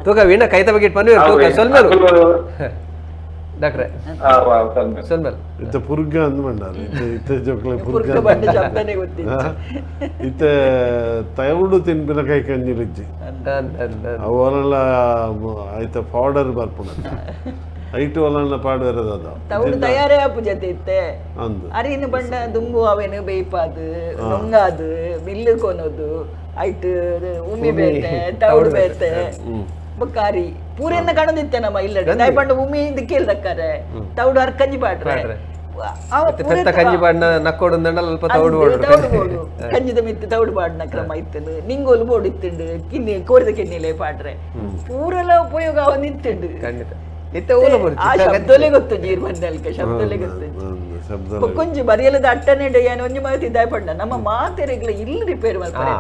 ತೂಕ ವೀಣ ಕೈತ ಬಗ್ಗೆ ಪನ್ನುವೆರ್ ತೂಕ ಸೊಲ್ಮೆಲು ಡಾಕ್ಟ್ರೆ ಸೊಲ್ಮೆಲು. ಇತ್ತ ಪುರ್ಗ ಅಂದ್ ಮಂಡಾರ ಇತ್ತ ಜೋಕ್ಲೆ ಪುರ್ಗ ಶಬ್ದನೇ ಗೊತ್ತಿಲ್ಲ. ಇತ್ತ ತಯವುಡು ತಿನ್ಪಿನ ಕೈ ಕಂಜಿಲಿಜ್ಜಿ ಅವರೆಲ್ಲ ಐತ ಪೌಡರ್ ಬರ್ಪುಣ ಐಟು ಒಲನ್ನ ಪಾಡುವರದ ತೌಡು ತಯಾರೇ ಆಪು ಜೊತೆ ಇತ್ತೆ ಅರಿನ ಬಣ್ಣ ದುಂಬು ಅವೇನು ಬೇಯ್ಪಾದು ನುಂಗಾದು ಮಿಲ್ಲು ಕೊನೋದು ಐಟ್ ಉಮ್ಮಿ ಬೇತೆ ತೌಡು ಬೇತೆ ಬೊಕ್ಕ ಅರಿ ಪೂರೆನ್ನ ಕಾಣೋದಿತ್ತೆ ನಮ್ಮ ಇಲ್ಲ ದಾಯಪಂಡ ಉಮ್ಮಿ ದಿಕ್ಕೇಲ್ದಕ್ಕಾರೆ ತೌಡು ಅರ್ಕಂಜಿ ಪಾಡ್ರೆ ಕಂಜಿ ಪಾಡ್ನ ನಕ್ಕೋಡು ಅಲ್ಪ ತೌಡು ತೌಡು ಬೋಡು ಕಂಜಿದ ಮಿತ್ತು ತೌಡು ಪಾಡ್ನ ಕ್ರಮ ಇತ್ತಂಡು ನಿಂಗೋಲು ಬೋಡು ಇತ್ತುಂಡು ಕಿನ್ನಿ ಕೋರಿದ ಕಿನ್ನಿಲೆ ಪಾಡ್ರೆ ಪೂರೆಲ್ಲ ಉಪಯೋಗ ಅವನಿತ್ತುಂಡು. ಖಂಡಿತ ಆ ಶಬ್ದಲೇ ಗೊತ್ತು ಜೀರ್ ಬಂದಲ್ಕ ಶಬ್ದಲೇ ಗೊತ್ತು. ಕೊಂಚ ಬರಿಯಲದ ಅಟ್ಟನೆ ಏನು ಒಂಜಿ ಮಾತಿ ದಾಯಪಂಡ ನಮ್ಮ ಮಾತೆರೆಗ್ಲ ಇಲ್ಲಿ ರಿಪೇರ್ ಮಾಡ್ತಾರೆ.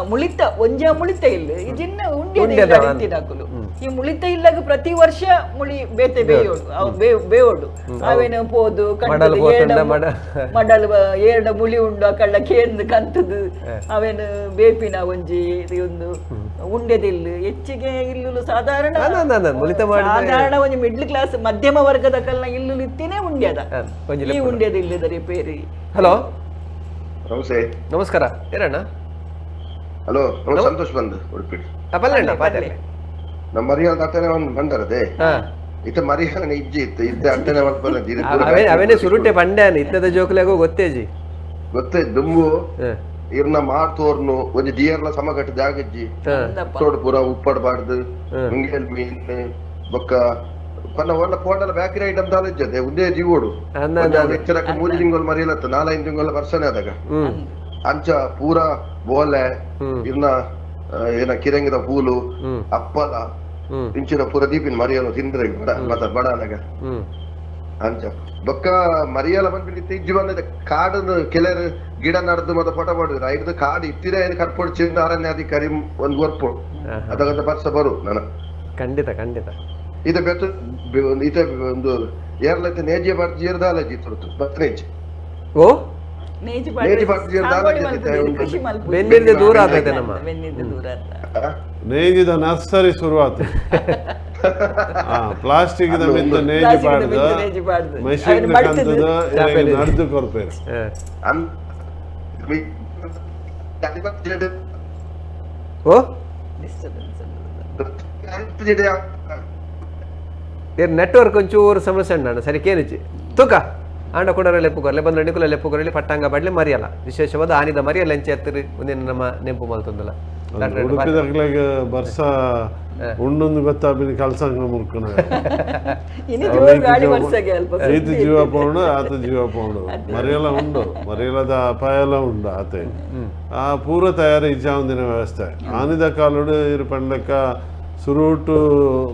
ಮುಳಿತ ಒಂಜ ಮುಳಿತ ಇಲ್ಲ ಈ ಜಿನ್ನ ಉಂಡೆ ತಿನ್ನಕುಲು ಈ ಮುಳಿತ ಇಲ್ಲಾಗ ಪ್ರತಿ ವರ್ಷ ಮುಳಿ ಬೇತೆ ಬೇಯೋಡು ಬೇಯೋಡು ಅವೇನು ಪೋದು ಮಡಲ್ ಏರಡ ಮುಳಿ ಉಂಡು ಆ ಕಳ್ಳ ಕೇಂದ್ ಕಂತದು ಅವೇನು ಬೇಪಿನ ಒಂಜಿ ಒಂದು ಉಂಡೆದಿಲ್ಲ ಹೆಚ್ಚಿಗೆ ಇಲ್ಲೂ ಸಾಧಾರಣ ಸಾಧಾರಣ ಒಂಜಿ ಮಿಡ್ಲ್ ಕ್ಲಾಸ್ ಮಧ್ಯಮ ವರ್ಗದ ಕಲ್ನ ಇಲ್ಲು ಇತ್ತೇನೆ ಉಂಡ್ಯದ ಈ ಉಂಡ್ಯದ ರಿಪೇರಿ. ಹಲೋ ನಮಸ್ತೆ. ನಮಸ್ಕಾರ ಏನಣ್ಣ. ಹಲೋ ಸಂತೋಷ್ ಬಂದು ಉಡುಪಿ. ನಮ್ಮ ಮರಿಯಾದ ಅಟ್ಟನೆ ಒಂದು ಬಂದರದೆ ಇತ್ತ ಮರಿಯಾನ ಇಜ್ಜಿ ಇತ್ತು ಇತ್ತ ಅಟ್ಟನೆ ಅವನೇ ಸುರುಟೆ ಪಂಡ್ಯಾನ ಇತ್ತದ ಜೋಕುಲೆಗೋ ಗೊತ್ತೇಜಿ ಗೊತ್ತೇ ದುಂಬು ಇರ್ನ ಮಾತೋರ್ನು ಒಂಜಿ ದಿಯರ್ಲ ಸಮಗಟ್ಟು ಜಾಗಜ್ಜಿ ತೋಡು ಪೂರ ಉಪ್ಪಡ್ ಬಾಡ್ದು ಮುಂಗೇಲ್ ಮೀನ್ ಬೊಕ್ಕ ಪನ್ನ ಒಲ್ಲ ಪೋಂಡಲ ಬೇಕರಿ ಐಟಮ್ ದಾಲಜ್ಜದೆ ಉಂದೇ ಜೀವೋಡು ಎಚ್ಚರಕ್ಕೆ 3 ತಿಂಗಳು ಮರಿಯಲತ್ತ 4-5 ತಿಂಗಳ ವರ್ಷನೇ ಆದಾಗ ಅಂಚ ಪೂರ ಬೋಲೆ ಇರ್ನ ಏನ ಕಿರಂಗಿದ ಹೂಲು ಅಪ್ಪಲ ಇಂಚಿನ ಪೂರ ದೀಪಿನ ಮರಿಯಲು ತಿಂದ್ರೆ ಬಡ ಮತ್ತ ಬಡಾನಗ ಅಂಚ ಬೊಕ್ಕ ಮರಿಯಲ ಬಂದ್ಬಿಟ್ಟು ಇಜ್ಜಿ ಬಂದ ಕಾಡನ್ನು ಕೆಲವರು ಗಿಡ ನಡ್ದು ಮತ್ತೆ ಫೋಟೋ ಮಾಡಿದ್ರು ಐದು ಕಾಡು ಇತ್ತಿರ ಏನು ಕರ್ಪೊಡ್ಚಿಂದ ಅರಣ್ಯಾಧಿಕಾರಿ ಒಂದು ವರ್ಪು ಅದಕ್ಕಂತ ವರ್ಷ ಬರು ನಾನು ಖಂಡಿತ ಖಂಡಿತ ಇದ ಬೆತ್ತು ಇತ ಒಂದು ಏರ್ಲೈತೆ ನೇಜಿ ಬಾರ್ಜಿ ಏರ್ದಾಲಜಿ ತುರ್ತು ಬತ್ನೇಜಿ ಓ ನೇಜಿ ನೇಜಿ ಬಾರ್ಜಿ ಏರ್ದಾಲಜಿ ಬೆನ್ನಿಂದ ದೂರ ಆಗ್ತದೆ ನಮ್ಮ ಬೆನ್ನಿಂದ ದೂರ ಆತ ನೇಜಿದ ನರ್ಸರಿ ಶುರುವಾತು. ಪ್ಲಾಸ್ಟಿಕ್ the ಮಿತ್ತ ನೇಜಿ ಪಾಡ್ದು ಮಷೀನ್ ಕಂತದ ನಡ್ದು ಕೊರ್ಪೇರು. ಓ ನೆಟ್ವರ್ಕ್ ಒಂಚೂರು ಸಮಸ್ಯೆ ಉಂಟು ಸರಿ ಕೇನಿಚ್ಚಿ ತೂಕ ಆಂಡ ಕೂಡ ಲೆಪ್ಪು ಕೊರಲೆ ಬಂದ ನಿಕುಲ ಲೆಪ್ಪು ಕೊರಲಿ ಪಟ್ಟಾಂಗ ಬಡ್ಲೆ ಮರಿಯಲ್ಲ ವಿಶೇಷವಾದ ಆನಿದ ಮರಿಯಲ್ಲ ಎಂಚೆ ಎತ್ತರಿ ಒಂದಿನ ನಮ್ಮ ನೆಂಪು ಮಲ್ತೊಂದಲ್ಲ. ಉಡುಪಿದಕ್ಲೆಗ್ ಬರ್ಸ ಉಂಡೊಂದು ಗೊತ್ತಾಪಿನ ಕಲ್ಸಂಗ ಮುರ್ಕುನ ಈತ ಜೀವ ಪೌಂಡು ಆತ ಜೀವ ಪೌಂಡು ಮರಿಯಲ್ಲ ಉಂಡು ಮರಿಯಲದ ಅಪಾಯಲ ಉಂಡು ಆತೆ ಆ ಪೂರ್ವ ತಯಾರಿ ಇಜ್ಜಾವಂದಿನ ವ್ಯವಸ್ಥೆ ಆನಿದ ಕಾಲೋಡು ಇರು ಪಂಡಕ್ಕ ಸುರುಟು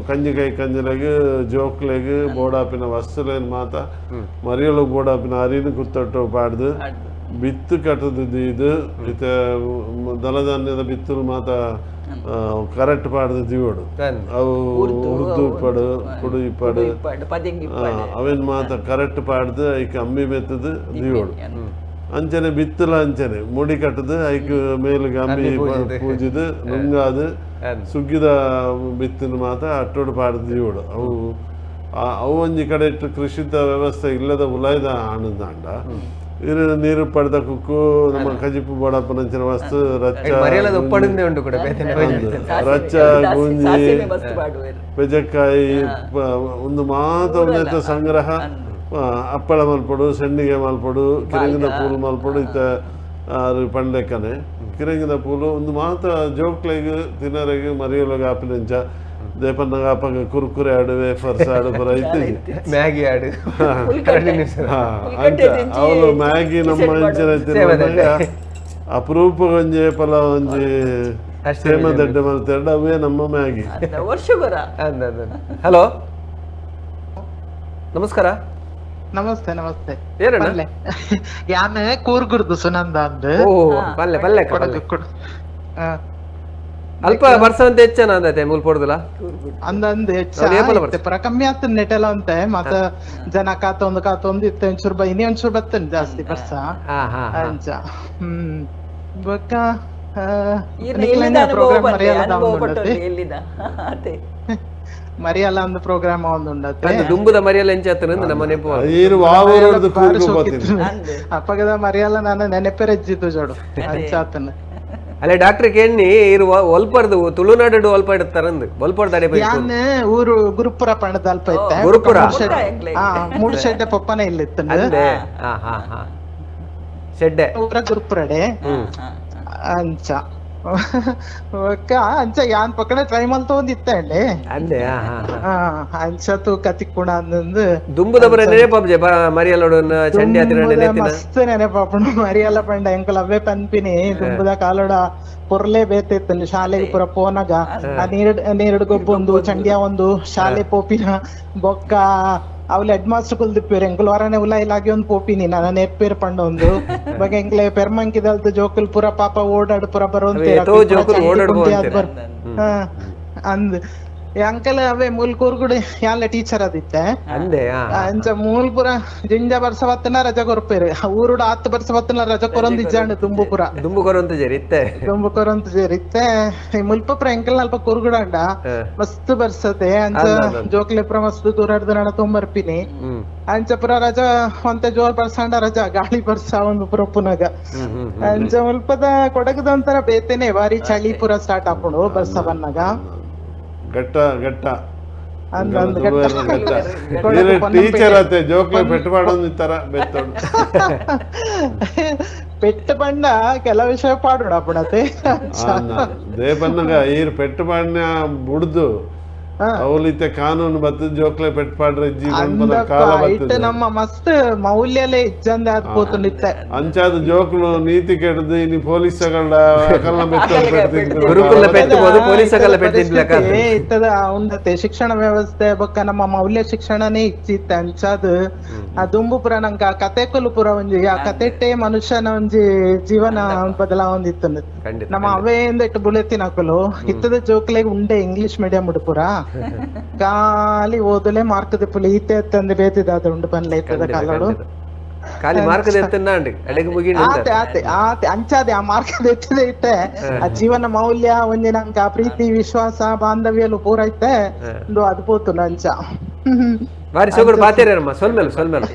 ಕಂಜಿಕೈ ಕಂಜಿಲೆಗ್ ಜೋಕ್ಲೆಗ್ ಬೋಡಾಪಿನ ವಸ್ತುಲೇನು ಮಾತ ಮರಿಯಲು ಬೋಡಾಪಿನ ಅರಿನ ಕುತ್ತಟ್ಟು ಪಾಡ್ದು ಬಿತ್ತು ಕಟ್ಟದು ಇದು ಇತ್ತ ದಲಧಾನ್ಯದ ಬಿತ್ತಲು ಮಾತ ಕರೆಕ್ಟ್ ಪಾಡ್ದು ದಿವೋಡು ಅವು ಉರ್ದು ಇಪ್ಪಡು ಕುಡು ಇಪ್ಪಡು ಅವೇನು ಮಾತ ಕರೆಕ್ಟ್ ಪಾಡ್ದು ಐಕ್ ಅಮ್ಮಿ ಮೆತ್ತದು ದಿವೋಡು ಅಂಚನೆ ಬಿತ್ತಲ ಅಂಚನೆ ಮುಡಿ ಕಟ್ಟದು ಐಕ್ ಮೇಲ್ಗೆ ಅಮ್ಮಿ ಪೂಜಿದು ನುಂಗಾದು ಸುಗ್ಗಿದ ಬಿತ್ತಿನ ಮಾತ ಅಟ್ಟೋಡು ಪಾಡ್ದು ದೀವಡು ಅವು ಅವು ಒಂಜಿ ಕಡೆ ಇಟ್ಟು ಕೃಷಿತ ವ್ಯವಸ್ಥೆ ಇಲ್ಲದ ಉಲಾಯ್ದ ಆನಂದಾಂಡ ಇರು ನೀರು ಪಡೆದ ಕುಕ್ಕು ನಮ್ಮ ಕಜಿಪು ಬೋಡಪ್ಪನಂಚಿನ ವಸ್ತು ರಚ್ಚ ರಚ್ಚ ಗುಂಜಿ ಪೆಜಕ್ಕಾಯಿ ಒಂದು ಮಾತ ಉನ್ನತ ಸಂಗ್ರಹ ಅಪ್ಪಳ ಮಲ್ಪಡು ಸೆಂಡಿಗೆ ಮಲ್ಪಡು ಕಿರಂಗಿನ ಪೂಲು ಮಲ್ಪಡು ಇತ್ತ ಪಂಡೆಕ್ಕನೆ ಕಿರಂಗಿನ ಪೂಲು ಒಂದು ಮಾತ ಜೋಕ್ಲೆಗ್ ತಿನ್ನರೆಗ್ ಮರಿಯೊಳಗೆ ಆಪಿನಂಚ ದೇಪನ್ನಗ ಅಪ್ಪಗ ಕುರ್ಕುರೆ ಆಡು ವೇಫರ್ಸ್ ಆಡು ಪುರ ಇತ್ತು ಮ್ಯಾಗಿ ಆಡು ಅಂತ ಅವಳು ಮ್ಯಾಗಿ ನಮ್ಮ ಇಂಚಿನ ತಿನ್ನುವಾಗ ಅಪರೂಪ ಒಂಜಿ ಪಲ ಒಂಜಿ ಸೇಮ ದಡ್ಡ ಮಲ್ತೆರಡು ಅವೇ ನಮ್ಮ ಮ್ಯಾಗಿ. ಹಲೋ ನಮಸ್ಕಾರ. ನಮಸ್ತೆ ನಮಸ್ತೆ. ಯಾನ್ ಕೂರ್ಗುರ್ದು ಸುನಂದ ಅಂದ್. ಪಲ್ಲೆ ಪಲ್ಲೆ ಅಲ್ಪ ಬರ್ಸಂತ ಹೆಚ್ಚನ ಅಂದತೆ ಮೂಲ್ ಪೋಡುದಲ್ಲ ಅಂದಂದು ಹೆಚ್ಚ ಪುರ ಕಮ್ಮಿ ಆಗ್ತದೆ ನೆಟೆಲ್ಲ ಅಂತೆ ಮತ್ತ ಜನ ಕಾತೊಂದು ಕಾತೊಂದು ಇತ್ತ ಒಂಚೂರು ಇನ್ನೇ ಒಂಚೂರು ಬರ್ತೇನೆ ಜಾಸ್ತಿ ಬರ್ಸ ಅಂಚ. ಬೊಕ್ಕ ಪ್ರೋಗ್ರಾಮ್ ಮರಿಯಲ್ಲ ಮರಿಯಲ್ಲ ಒಂದು ಪ್ರೋಗ್ರಾಮ್ ಒಂದು ಉಂಡತ್ತೆ ದುಂಬುದ ಮರಿಯಲ್ಲ ನಮ್ಮ ನೆನಪು ಅಪ್ಪಗದ ಮರಿಯಲ್ಲ ನಾನು ನೆನಪೆರಜ್ಜಿತ್ತು ಜೋಡು ಅಂಚಾತನ. ಅಲ್ಲೇ ಡಾಕ್ಟರ್ ಕೇಳಿ ಇರುವ ಒಲ್ಪರ್ದು ತುಳುನಾಡು ಒಲ್ಪ ಇಡ್ತಾರಂದು ಒಲ್ಪರ್ದು ಅಡೆ ಯಾನ್ ಊರು ಗುರುಪುರ ಪಂಡದ ಅಲ್ಪ ಇತ್ತೆ ಗುರುಪುರ ಮೂಡುಶೆಡ್ಡೆ ಪೊಪ್ಪನೆ ಇಲ್ಲಿ ಇತ್ತು ಶೆಡ್ಡೆ ಊರ ಗುರುಪುರಡೆ ಅಂಚ ಅಂಚ ಯಾನ್ ಪಕ್ಕಡೆ ಟ್ರೈ ಮಲ್ತೊಂದಿತ್ತೆ ಅಂಡೆ ಅಂದೆ ಅಂಚ ತೂಕ ತಿಕ್ಕುಣ ಅಂದಂದು ದುಂಬುದ ಬರ ನೆನಪಾಪ್ಜೆ ಮರಿಯಲ್ಲೋಡು ಚಂಡಿ ಆತಿನ ಮಸ್ತ್ ನೆನಪಾಪುಂಡು ಮರಿಯಲ್ಲ ಪಂಡ ಎಂಕುಲು ಅವೇ ಪನ್ಪಿನಿ ದುಂಬುದ ಕಾಲೋಡ ಪೊರ್ಲೆ ಬೇತಿತ್ತು ಶಾಲೆಗೆ ಪೂರ ಪೋನಾಗ ಆ ನೀರಡ್ ಗೊಬ್ಬೊಂದು ಚಂಡಿಯ ಒಂದು ಶಾಲೆ ಪೋಪಿನ ಬೊಕ್ಕ ಅವ್ಲ ಹೆಡ್ ಮಾಸ್ಟರ್ ಕುಲ್ದಿಪ್ಪೇರು ಎಂಕುಲು ವರನೆ ಉಲ ಇಲಾಗಿ ಒಂದು ಪೋಪಿನಿ ನನ್ನ ನೆಪ್ಪೇರು ಪಂಡ ಒಂದು ಬಗೆ ಎಂಕ್ಲೆ ಪೆರ್ಮಂಕಿದಲ್ದು ಜೋಕುಲ್ ಪೂರ ಪಾಪ ಓಡಾಡು ಪೂರ ಬರೋಂತೇರು ಅಂದ್ ಅಂಕಲ್ ಅವೇ ಮೂಲ್ಕೂರ್ಗುಡಿ ಯಾನ್ಲ ಟೀಚರ್ ಅದಿತ್ತೆ ಅಂಚ ಮೂಲ್ಪುರ ಜಿಂಜ ಬರ್ಸ ಬತ್ತನ ರಜಾ ಕೊರ್ಪೇರು ಊರುಡು ಆತ್ ಬರ್ಸ ಬತ್ತನ ರಜಾ ಕೊರೊಂದು ಇಜ್ಜಾಂಡ್ ತುಂಬುಪುರ ದುಂಬು ಕೊರೊಂತ ಜೇರಿ ಇತ್ತೆ ದುಂಬು ಕೊರೊಂತ ಜೇರಿ ಇತ್ತೆ ಮುಲ್ಪುರ ಎಂಕಲ್ ಅಲ್ಪ ಕೂರ್ಗುಡಂಡ ಮಸ್ತ್ ಬರ್ಸತೆ ಅಂಚ ಜೋಕ್ಲೆಪುರ ಮಸ್ತ್ ದೂರಾಡ್ದು ನಡ ತುಂಬರ್ಪಿನಿ ಅಂಚ ಪುರ ರಜಾ ಒಂತೆ ಜೋರ್ ಬರ್ಸಂಡ ರಜಾ ಗಾಳಿ ಬರ್ಸ ಒಂದು ಪುರ ಪುನಗ ಅಂಚ ಮುಲ್ಪದ ಕೊಡಗದ ಒಂಥರ ಬೇತೇನೆ ಬಾರಿ ಚಳಿ ಪುರ ಸ್ಟಾರ್ಟ್ ಆಪುಂಡು ಬರ್ಸ ಬನ್ನಾಗ ಗಟ್ಟ ಗಟ್ಟ ಟೀಚರ್ ಆತೆ ಜೋಕ್ಲೆ ಪೆಟ್ಟು ಪಾಡೊಂದು ತರ ಬೆತ್ತೋಡು ಪೆಟ್ಟು ಪಂಡ ಕೆಲ ವಿಷಯ ಪಾಡೋಣ ಅಪ್ಪಣತೆ ದೇಪನ್ನಗ ಈರ್ ಪೆಟ್ಟು ಪಾಡಿನ ಬುಡ್ದು ಅವಲಿತೆ ಕಾನೂನು ಬತ್ತದ ಜೋಕ್ಲೆ ಪೆಟ್ಟು ಪಾಡ್ರೆ ಜೀವನ ಕಾಲ ಬತ್ತದ ನಮ್ಮ ಮಸ್ತ್ ಮೌಲ್ಯಲೇ ಇಜ್ಜಂದೆ ಆದ್ ಪೋತುಂಡಿತ್ತೆ ಅಂಚಾದ ಜೋಕ್ಲು ನೀತಿ ಕೆಡದು ಇನಿ ಪೊಲೀಸಗಳ ಅಕಲ್ನ ಬೆತ್ತ ಗುರುಕುಲ ಪೆಟ್ಟಬಹುದು ಪೊಲೀಸಗಳ ಪೆಟ್ಟಿದ್ಲಕ ಇತ್ತದ ಉಂಡತೆ ಶಿಕ್ಷಣ ವ್ಯವಸ್ಥೆ ಬೊಕ್ಕ ನಮ್ಮ ಮೌಲ್ಯ ಶಿಕ್ಷಣನೇ ಇಚ್ಚಿತ್ತೆ ಅಂಚಾದ ಆ ದುಂಬುಪುರ ನಂಕ ಕತೆ ಕುಲು ಪುರ ಒಂಜಿ ಆ ಕತೆಟ್ಟೆ ಮನುಷ್ಯನ ಒಂಜಿ ಜೀವನ ಬದಲಾವೊಂದಿತ್ತು ನಮ್ಮ ಅವೇಂದ ಇಟ್ಟು ಬುಲೆತಿನಕುಲು ಇತ್ತದ ಜೋಕ್ಲೆಗ್ ಉಂಡೆ ಇಂಗ್ಲಿಷ್ ಮೀಡಿಯಂ ಉಡುಪುರ ಖಾಲಿ ಓದಲೆ ಮಾರ್ಕ್ ದಿಪ್ಪುಲೆ ಈತೆ ತಂದೆ ಬೇತಿದಾದ ಉಂಡು ಪನ್ಲೆ ಇತ್ತದ ಕಾಲಡು ಖಾಲಿ ಮಾರ್ಕ್ ದೆತ್ತನ್ನಾಂಡ್ ಅಡೆಗೆ ಮುಗಿಂಡು ಆತೆ ಆತೆ ಆತೆ ಅಂಚಾದೆ ಆ ಮಾರ್ಕ್ ದೆತ್ತದೆ ಇತ್ತೆ ಆ ಜೀವನ ಮೌಲ್ಯ ಒಂಜಿ ನಂಕ ಪ್ರೀತಿ ವಿಶ್ವಾಸ ಬಾಂಧವ್ಯಲು ಪೂರ ಇತ್ತೆ ಒಂದು ಅದು ಪೋತುಂಡು ಅಂಚ ಬಾರಿ ಸೊಗಡು ಪಾತೇರಮ್ಮ ಸೊಲ್ಮೆಲ್ ಸೊಲ್ಮೆಲ್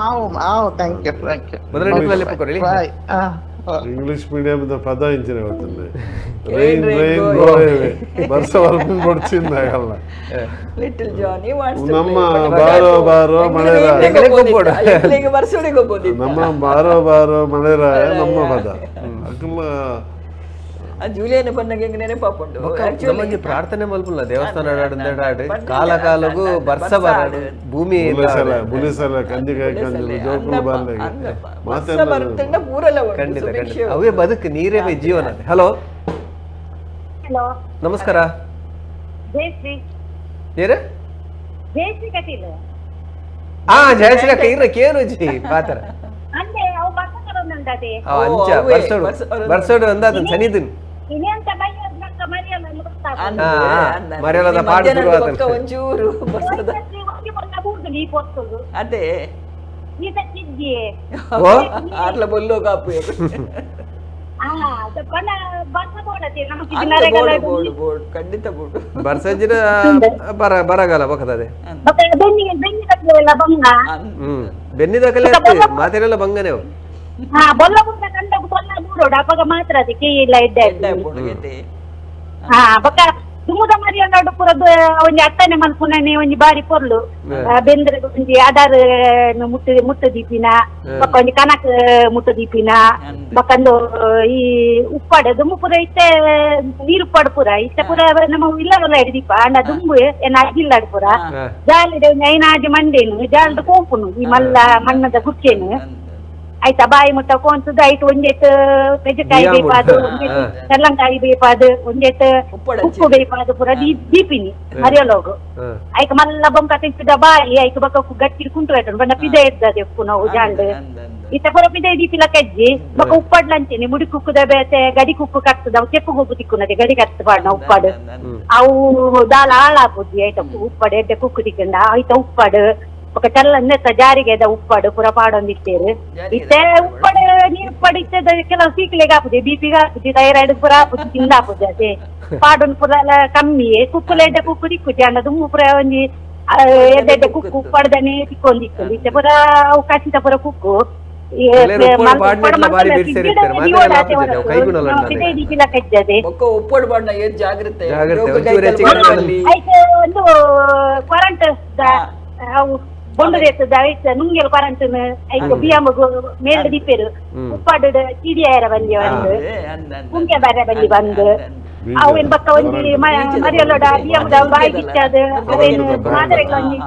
ಆವು ಆವು thank you thank you ಮೊದಲ ನಿಮ್ಮಲ್ಲಿ ಪುಕೊರಲಿ bye. English medium ಪದ ಇಂಚಿನ ಗೊತ್ತುಂಡು rain rain go away ಬರ್ಸ ಬರ್ಪುನ್ ಬೊಡ್ಚಿಂದಾಗಲ್ಲ little Johnny wants to ನಮ್ಮ ಬಾರೋ ಬಾರೋ ಮಳೆರಾಯ ನಮ್ಮ ಬಾರೋ ಬಾರೋ ಮಳೆರಾಯ ನಮ್ಮ ಪದ ಅಕುಲ ಜೂಲಿಯನ್ ಪನ್ನಗ ಎಂಕ್ ನೆನಪಾಪುಂಡು ನಮ್ಮಂಜಿ ಪ್ರಾರ್ಥನೆ ಮಲ್ಪುಲ್ಲ ದೇವಸ್ಥಾನ ಆಡು ಕಾಲ ಕಾಲಗೂ ಬರ್ಸ ಬರಾಡು ಭೂಮಿ ಬುಲಿಸಲ ಕಂಜಿಕಾಯಿ ಕಂಜಿ ಜೋಕುಲು ಬಾರ್ಲೆಗ್ ಮಾತೆ ಪೂರಲ ಖಂಡಿತ ಖಂಡಿತ ಅವೇ ಬದುಕು ನೀರೇ ಜೀವನ. ಹಲೋ ಹಲೋ ನಮಸ್ಕಾರ. ಜಯಶ್ರೀ ಏರ ಜಯಶ್ರೀ ಕಟೀಲ್. ಆ ಜಯಶ್ರೀ ಅಕ್ಕ ಇರ ಕೇನುಜಿ ಪಾತ್ರ ಅಂದೆ ಅವು ಬರ್ಸಕರೊಂದಂದದೆ ಅಂಚ ಬರ್ಸೋಡು ಬರ್ಸೋಡು ಅಂದಾದ ಸನಿದಿನ್ ಇನ್ನೆಂತ ಬೈಯದ ಮರಿಯಲ್ಲ ಗೊತ್ತಾಗುದು ಮರಿಯಲ್ಲದ ಪಾಡು ಶುರು ಆತನ ಒಂಚೂರು ಬರ್ಸದ ಒಂಜಿ ಬೊಲ್ಲ ಬೂರ್ದು ನೀ ಪೊತ್ತುದು ಅದೇ ಈ ಸತ್ತಿದ್ದಿಯೇ ಓ ಆರ್ಲ ಬೊಲ್ಲೋ ಕಾಪು ಬರ್ಸಂಜಿನ ಬರಗಾಲ ಬಕದದೆ ಬೆನ್ನಿದಾಕಲೆ ಮಾತೆರೆಲ್ಲ ಬಂಗನೆ ಮಾತ್ರ ದುಮ್ಮುದ ಮರಿಯೊಂದು ಪೂರ ಒಂಜಿ ಅತ್ತನೆ ಮನ್ಪುನನೆ ಒಂಜಿ ಬಾರಿ ಪೊರ್ಲು ಬೆಂದ್ರ ಒಂಜಿ ಅದಾರ್ ಮುಟ್ಟು ಮುಟ್ಟು ದೀಪಿನ ಬೊಕ್ಕ ಒಂಜಿ ಕನಕ್ ಮುಟ್ಟು ದೀಪಿನ ಬೊಕ್ಕಂದು ಈ ಉಪ್ಪಾಡು ದುಮ್ಮು ಪೂರ ಇತ್ತೆ ನೀರು ಉಪ್ಪಾಡು ಪೂರ ಇತ್ತೆ ಪೂರ ನಮ್ಮ ಇಲ್ಲವೆಲ್ಲ ಹಿಡಿದೀಪ ಅಂಡ ದುಂಬು ಏನ ಅಜ್ಜಿಲ್ಲಾಡು ಪೂರ ಜಾಲಿಡ್ ಒಂಜಿ ಐನಾಜಿ ಮಂಡೇನು ಜಾಲ್ಡ್ ಕೋಪುನು ಈ ಮಲ್ಲ ಮಣ್ಣದ ಗುಚ್ಚೇನು ಆಯ್ತಾ ಬಾಯಿ ಮುಟ್ಟ ಕೋಂತದ ಆಯ್ತು ಒಂಜೆಟ್ ಪೆಜಕಾಯಿ ಬೇಪಾದು ಒಂಜೆಟ್ ತೆಲ್ಲಂಕಾಯಿ ಬೇಪಾದು ಒಂಜೆಟ್ ಉಪ್ಪು ಬೇಪಾದು ಪೂರ ದೀಪಿನಿ ಮರಿಯಲೋಗು ಐಕ್ ಮಲ್ಲ ಬೊಂಕ ತಿಂಪಿದ ಬಾಯಿ ಐಕ್ ಬೊಕ್ಕ ಗಟ್ಟಿ ಕುಂಟು ಆಯ್ತು ಬಣ್ಣ ಪಿದೆ ಇದ್ದದೆ ಉಪ್ಪು ನಾವು ಜಾಂಡ್ ಇತ್ತ ಪೂರ ಪಿದೆ ದೀಪಿಲ ಕಜ್ಜಿ ಬೊಕ್ಕ ಉಪ್ಪಾಡ್ಲಂತೀನಿ ಮುಡಿ ಕುಕ್ಕುದ ಬೇತೆ ಗಡಿ ಕುಕ್ಕು ಕಟ್ಟದ ಚೆಪ್ಪು ಗೊಬ್ಬು ತಿಕ್ಕುನದೆ ಗಡಿ ಕಟ್ಟು ಪಾಡ್ನ ಉಪ್ಪಾಡು ಅವು ದಾಲ ಹಾಳಾಪುಜಿ ಆಯ್ತಾ ಉಪ್ಪಾಡು ಎಡ್ಡೆ ಕುಕ್ಕು ತಿಕ್ಕಂಡ ಆಯ್ತಾ ಉಪ್ಪಾಡು ఒక ಚಲ್ಲ ಜಾರಿಗೆ ಉಪ್ಪಾಡು ಪೂರ ಪಾಡೊಂದಿತ್ತೇರು ಇತ್ತೆ ಉಪ್ಪಾಡು ನೀರು ಉಪ್ಪಾಡು ಇತ್ತೆ ಕೆಲವು ಸೀಕ್ಲೆಗ್ ಆಪುಜಿ ಬಿಪಿಗೆ ಆಪುಜಿ ಥೈರಾಯ್ಡ್ ಪೂರ ಆಪುಜಿ ತಿಂದ ಆಪುಜಿ ಅದೇ ಪಾಡೊಂದು ಪೂರ ಕಮ್ಮಿ ಕುಕ್ಕುಲ ಎಡ್ಡೆ ಕುಕ್ಕು ತಿಕ್ಕುಜಿ ಅಂಡ ದುಮ್ಮು ಪೂರ ಒಂಜಿ ಎಡ್ಡೆ ಎಡ್ಡೆ ಕುಕ್ಕು ಉಪ್ಪಾಡ್ದನೆ ತಿಕ್ಕೊಂದಿತ್ತು ಇತ್ತೆ ಪೂರ ಅವು ಕಸಿತ ಪೂರ ಕುಕ್ಕು ಜಾಗ್ರತೆ ಒಂದು ಕೊರಂಟ್ ಅವು ಬೊಂಡು ದೇತದ ಐತ ನುಂಗೆಲ್ ಕೊರಂಟನ್ ಐಕ ಬಿಯಮಗು ಮೇಲ್ ದೀಪೇರು ಉಪ್ಪಾಡು ಚಿಡಿ ಆಯರ ಬಂದಿ ಒಂದು ಕುಂಕೆ ಬಾರ ಬಂದಿ ಬಂದು ಅವೇನ್ ಬಕ್ಕ ಒಂಜಿ ಮರಿಯಲೋಡ ಬಿಯಮದ ಬಾಯಿ ಗಿಚ್ಚಾದ ಅವೇನು ಮಾದರೆಗ್ಲ ಒಂಜಿ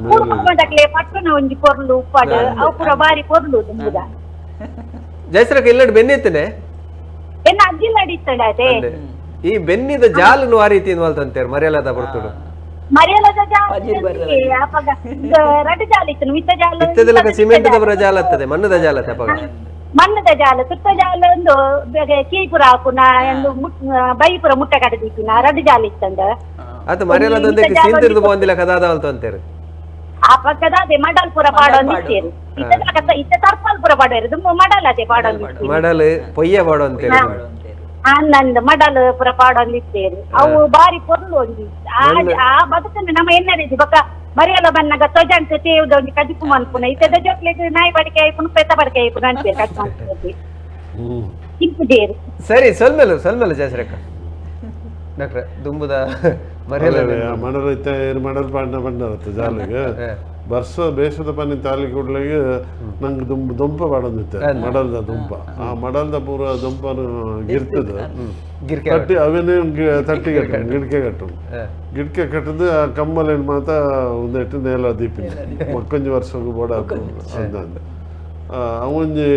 ಕೂಡ್ಕೊಂಡಕ್ಲೆ ಪಟ್ಟಣ ಒಂಜಿ ಪೊರ್ಲು ಉಪ್ಪಾಡು ಅವು ಪೂರ ಬಾರಿ ಪೊರ್ಲು ದುಂಬುದ ಜಯಶ್ರಕ ಇಲ್ಲಡ್ ಬೆನ್ನಿತ್ತನೆ ಎನ್ನ ಅಜ್ಜಿಲ್ಲ ಅಡಿತ್ತಡ ಅದೇ ಈ ಬೆನ್ನಿದ ಜಾಲನು ಆ ರೀತಿ ಅಂತಾರೆ ಮರಿಯಲದ ಬರ್ತುಡು ಮರಿಯಲದ ಜಾಲ ರಡ್ಡು ಜಾಲ ಇತ್ತು ಮಿತ್ತ ಜಾಲ ಇತ್ತದೆಲ್ಲ ಸಿಮೆಂಟ್ ದಬರ ಜಾಲ ಆಗ್ತದೆ ಮಣ್ಣದ ಜಾಲ ಅಪ್ಪಗ ಮಣ್ಣದ ಜಾಲ ಸುತ್ತ ಜಾಲ ಒಂದು ಕೀಪುರ ಹಾಕುನ ಒಂದು ಬೈಪುರ ಮುಟ್ಟ ಕಡೆ ದೀಪಿನ ರಡ್ಡು ಜಾಲ ಇತ್ತಂದ ಅದು ಮರಿಯಲದ ಒಂದಕ್ಕೆ ಸೀಂತಿರ್ದು ಬಂದಿಲ್ಲ ಕದಾದ ಅಂತ ಅಂತಾರೆ ಆ ಪಕ್ಕದ ಅದೇ ಮಡಲ್ ಪುರ ಪಾಡೊಂದು ಇತ್ತೇರು ಇತ್ತ ತರ್ಪಾಲ್ ಪುರ ಪಾಡೋರು ಮಡಲ್ ಅದೇ ಪಾಡೊಂದು ಮಡಲ್ ಪೊಯ್ಯ ಪಾಡೋ ಅಂತೇಳಿ ಅನ್ನಂದ್ ಮಡಲ್ ಪುರ ಪಾಡೊಂದು ಇತ್ತೇರು ಅವು ಬಾರಿ ಪೊರ್ಲು ಒಂಜಿ ಆ ಬದುಕನ್ನು ನಮ್ಮ ಎನ್ನರಿಜಿ ಬೊಕ್ಕ ಮರಿಯಲ ಬನ್ನಗ ತೊಜಂತ ತೇವ್ದ ಒಂಜಿ ಕಜಿಪು ಮನ್ಪುನ ಇತ್ತದ ಜೋಕ್ಲೆಗ್ ನಾಯಿ ಬಡಿಕೆ ಆಯ್ಪುನು ಪೆತ್ತ ಬಡಿಕೆ ಆಯ್ಪುನು ಅಂತೀರಿ ಕಜಿ ಮನ್ಪುನ ತಿಂಪುಜೇರು. ಸರಿ ಸೊಲ್ಮೆಲು ಸೊಲ್ಮೆಲು ಜಯಶ್ರಕ್ಕ ಡಾಕ್ಟ್ರೆ ದುಂಬುದ ಮರಿಯಲ ಮಡಲ್ ಐತೆ ಮಡಲ್ ಪಾಂಡ ಬಂಡರತ್ತೆ ಜಾಲಿಗೆ ವರ್ಷ ಬೇಸದ ಪನಿ ತಾಲಿ ಕೂಡ್ಲಿಗೆ ನಂಗೆ ದುಂಬ ದುಂಪ ಪಾಡೊಂದಿತ್ತೆ ಮಡಲ್ದ ದುಂಪ ಆ ಮಡಲ್ದ ಪೂರ ದುಂಪನು ಗಿರ್ತದ ತಟ್ಟಿ ಅವೇನೇ ತಟ್ಟಿ ಕಟ್ಟು ಗಿಡಕೆ ಕಟ್ಟು ಗಿಡಕೆ ಕಟ್ಟದು ಆ ಕಮ್ಮಲೇನು ಮಾತ ಒಂದೆಟ್ಟು ನೇಲ ದೀಪಿನ ಮಕ್ಕೊಂಜಿ ವರ್ಷಕ್ಕೂ ಬೋಡ ಅಂದ ಅವೊಂಜಿ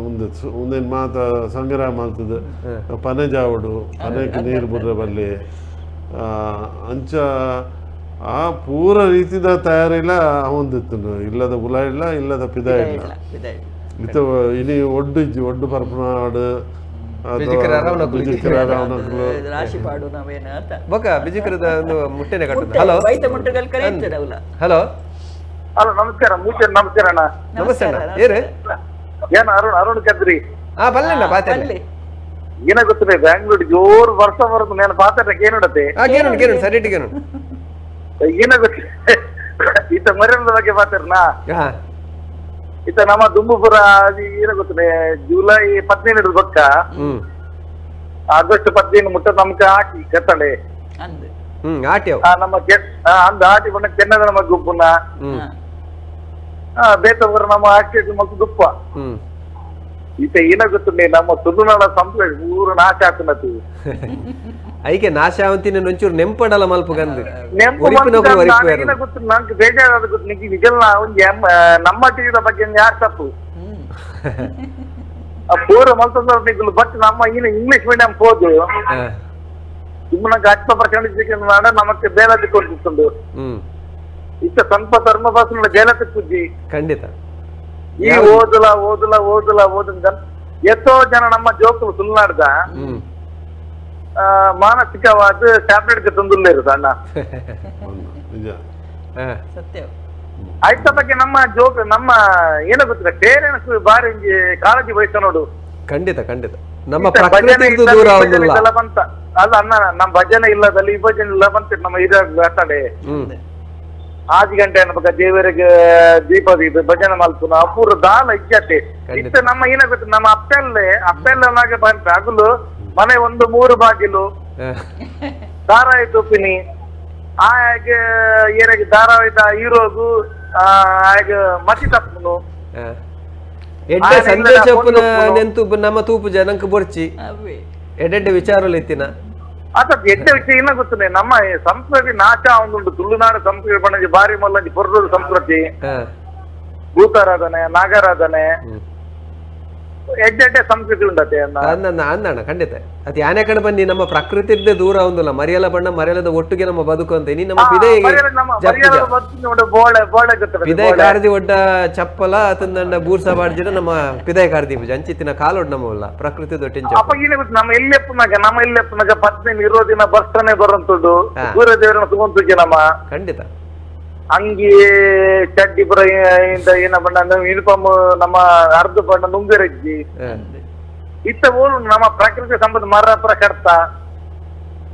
ಒಂದು ಒಂದೇನು ಮಾತ ಸಂಗ್ರಹ ಮಾಡ್ತದೆ ಪನೆ ಜಾವಡು ಪನೆಗೆ ನೀರು ಬುಡ್ರೆ ಬಲ್ಲಿ ಅಂಚ ಆ ಪೂರ ರೀತಿದ ತಯಾರಿಲ್ಲ ಅವಂದಿತ್ತು ಇಲ್ಲದ ಉಲ ಇಲ್ಲ ಇಲ್ಲದ ಪಿದ ಇಲ್ಲ ಇತ್ತ ಇನಿ ಒಡ್ಡು ಇಜ್ಜಿ ಒಡ್ಡು ಪರ್ಪನಾಡು ಹಲೋ ಹಲೋ ನಮಸ್ಕಾರ ಮೂಚೆ ನಮಸ್ಕಾರ ಅಣ್ಣ. ನಮಸ್ತೆ ಅಣ್ಣ. ಏರು ಏನ್ ಅರುಣ್ ಅರುಣ್ ಕದ್ರಿ ಬಲ್ಲಣ್ಣ ಬಾತಲ್ಲಿ ಏನ ಗೊತ್ತಿದೆ ಬ್ಯಾಂಗ್ಳೂರ್ ಜೋರ್ ವರ್ಷ ಬರೋದು ನಾನು ಪಾತ್ರ ಏನುಡತ್ತೆ ಕೇನು ಸರಿ ಕೇನು ಏನ ಗೊತ್ತಿದೆ ಈತ ಮರ್ಯಾದ ಬಗ್ಗೆ ಮಾತಾಡ್ನಾ ಈತ ನಮ್ಮ ದುಂಬುಪುರ ಏನ ಗೊತ್ತಿದೆ ಜುಲೈ 15 ಬಕ್ಕ ಆಗಸ್ಟ್ 15 ಮುಟ್ಟ ನಮ್ಗೆ ಹಾಕಿ ಕತ್ತಳೆ ನಮ್ಮ ಅಂದ ಆಟಿ ಬಣ್ಣ ಕೆನ್ನದ ನಮ್ಮ ಗುಪ್ಪುನ ಬೇತವರ ನಮ್ಮ ಆಟಿ ಮತ್ತು ಗುಪ್ಪ ಈತ ಏನ ಗೊತ್ತುಂಡೆ ನಮ್ಮ ತುಳುನಾಡ ಸಂಪ್ರದಾಯ ಪೂರ ನಾಶ ಆಗ್ತದೆ. ಐಕೆ ನಾಶ ಅವಂತಿನ ಒಂಚೂರು ನೆಂಪಡಲ ಮಲ್ಪ ಗಂದು ನೆಂಪು ಏನ ಗೊತ್ತು ನಂಗೆ ಬೇಜಾರಾದ ಗೊತ್ತು ನಿಂಗೆ ನಿಜಲ್ಲ ಒಂಜಿ ನಮ್ಮ ಟಿವಿದ ಬಗ್ಗೆ ಯಾರು ತಪ್ಪು ಪೂರ ಮಲ್ತಂದ್ರೆ ನಿಗುಲು ಬಟ್ ನಮ್ಮ ಇನ್ನು ಇಂಗ್ಲಿಷ್ ಮೀಡಿಯಂ ಹೋದು ನಿಮ್ಮನ್ನ 10% ನಮಕ್ಕೆ ಬೇಲೆ ತಿಕ್ಕೊಂಡು ಇತ್ತ ಸ್ವಲ್ಪ ಧರ್ಮ ಭಾಷಣ ಬೇಲೆ ತಿಕ್ಕುಜ್ಜಿ ಖಂಡಿತ. ಈ ಓದಲ ಓದಲ ಓದಲ ಓದ ಎಷ್ಟೋ ಜನ ನಮ್ಮ ಜೋಕು ತುಳುನಾಡ್ದ ಮಾನಸಿಕವಾದ ಟ್ಯಾಬ್ಲೆಟ್ ತಂದುಲ್ಲೇ ಇರುತ್ತೆ ಅಣ್ಣ. ಆಯ್ತ ಬಗ್ಗೆ ನಮ್ಮ ಜೋಕ್ ನಮ್ಮ ಏನ ಗೊತ್ತಿಲ್ಲ ಪೇರೆಂಟ್ಸ್ ಬಾರಿ ಕಾಳಜಿ ವಹಿಸ ನೋಡು. ಖಂಡಿತ ಖಂಡಿತ. ನಮ್ಮ ಪ್ರಕೃತಿ ದೂರ ಆಗುದಿಲ್ಲ ಬಂತ ಅಲ್ಲ ಅಣ್ಣ, ನಮ್ಮ ಭಜನೆ ಇಲ್ಲದಲ್ಲಿ ಈ ಭಜನೆ ಇಲ್ಲ ಬಂತ ನಮ್ಮ ಹಿರಿಯ ಆಜ್ ಗಂಟೆ ಅನ್ಬೇಕ ದೇವರಿಗೆ ದೀಪ ದೀಪ ಭಜನೆ ಮಲ್ಪುನ ಅಪೂರ್ವ ದಾಲ ಇಜ್ಜತೆ ಇತ್ತ ನಮ್ಮ ಏನಾಗುತ್ತೆ ನಮ್ಮ ಅಪ್ಪೆಲ್ಲೇ ಅಪ್ಪೆಲ್ಲನಾಗೆ ಬಂತ ಅಗಲು ಮನೆ ಒಂದು ಮೂರು ಬಾಗಿಲು ಧಾರಾವಾಹಿ ತುಪ್ಪಿನಿ ಆಗ ಏನಾಗಿ ಧಾರಾವಾಹಿದ ಹೀರೋಗು ಆಗ ಮತಿ ತಪ್ಪುನು ಎಡ್ಡೆ ಸಂದೇಶ ನೆಂತು ನಮ್ಮ ತೂಪು ಜನಕ್ಕೆ ಬೊರ್ಚಿ ಎಡ್ಡೆಡ್ಡೆ ವಿಚಾರలు ಎತ್ತಿನ ಅದ ಎಡ್ಡೆ ವಿಷಯ ಏನ ಗೊತ್ತದೆ ನಮ್ಮ ಸಂಸ್ಕೃತಿ ನಾಶ ಒಂದುಂಟು ತುಳುನಾಡು ಸಂಸ್ಕೃತಿ ಪಣಜಿ ಬಾರಿ ಮಲ್ಲಂಜಿ ಪೊರ್ಲೂರು ಸಂಸ್ಕೃತಿ ಭೂತಾರಾಧನೆ ನಾಗಾರಾಧನೆ ಎಡ್ಡೆ ಸಂಸ್ಕೃತಿ ಉಂಡತೆ ಅಂದಣ್ಣ ಖಂಡಿತ ಅದು ಯಾನೆ ಕಡೆ ಬನ್ನಿ ನಮ್ಮ ಪ್ರಕೃತಿ ದೂರ ಒಂದಿಲ್ಲ ಮರಿಯಲ ಬಣ್ಣ ಮರಿಯಲದ ಒಟ್ಟಿಗೆ ನಮ್ಮ ಬದುಕು ಅಂತ ನೀ ನಮ್ಮ ಪಿದೆ ಪಿದೆ ಕಾರ್ದಿ ಒಡ್ಡ ಚಪ್ಪಲ ಅತಂದಂಡ ಬೂರ್ಸ ಬಾಡ್ಜಿಡ ನಮ್ಮ ಪಿದೆ ಕಾರ್ದಿ ಅಂಚಿತ್ತಿನ ಕಾಲೊಡ್ ನಮ್ಮಲ್ಲ ಪ್ರಕೃತಿ ದೊಟ್ಟಿನ ನಮ್ಮ ಎಲ್ಲೆಪ್ಪನಾಗ ನಮ್ಮ ಎಲ್ಲೆಪ್ಪನಾಗ ಪತ್ನಿ ಇರೋದಿನ ಬರ್ತನೆ ಬರಂತುಂಡು ಸೂರ್ಯದೇವರನ್ನ ಸುಗಂತುಜೆ ನಮ್ಮ ಖಂಡಿತ ಅಂಗಿ ಚಡ್ಡಿ ಪುರ ಏನ ಬಣ್ಣ ಯೂನಿಫಾರ್ಮ್ ನಮ್ಮ ಅರ್ಧ ಬಣ್ಣ ನುಂಗರಜ್ಜಿ ಇತ್ತ ಓಲು ನಮ್ಮ ಪ್ರಾಕೃತಿಕ ಸಂಬಂಧ ಮರ ಪುರ ಕರ್ತ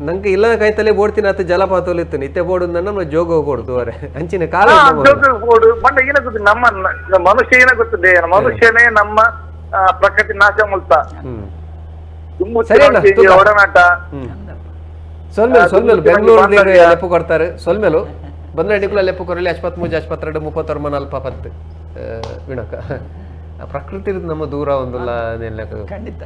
ನಂಗೆ ಇಲ್ಲ ಕೈತಲೆ ಬೋಡ್ತೀನಿ ಅತ್ತ ಜಲಪಾತ ಇತ್ತು ನಿತ್ಯ ಬೋಡು ನಮ್ಮ ಜೋಗ ಬೋಡ್ದು ಅವರೇ ಅಂಚಿನ ಕಾಲ ಜೋಗ ಬೋಡು ಬಣ್ಣ ಏನಾಗುತ್ತೆ ನಮ್ಮ ಮನುಷ್ಯ ಏನಾಗುತ್ತದೆ ಮನುಷ್ಯನೇ ನಮ್ಮ ಪ್ರಕೃತಿ ನಾಶ ಮುಲ್ತ ಒಡನಾಟ ಸೊಲ್ಮೇಲು ಸೊಲ್ಮೇಲು ಬೆಂಗಳೂರು ಲೆಪ್ಪು ಕೊಡ್ತಾರೆ ಸೊಲ್ಮೇಲು ಬಂದ್ರೆ ನಿಕುಲ ಲೆಪ್ಪು ಕೊರಲಿ ಅಶ್ಪತ್ ಮೂಜಿ ಅಶ್ಪತ್ ಎರಡು ಮುಪ್ಪತ್ತೊರ್ಮ ನಲ್ಪ ಪತ್ತು ವಿಣಕ ಪ್ರಕೃತಿ ನಮ್ಮ ದೂರ ಒಂದಲ್ಲ ಖಂಡಿತ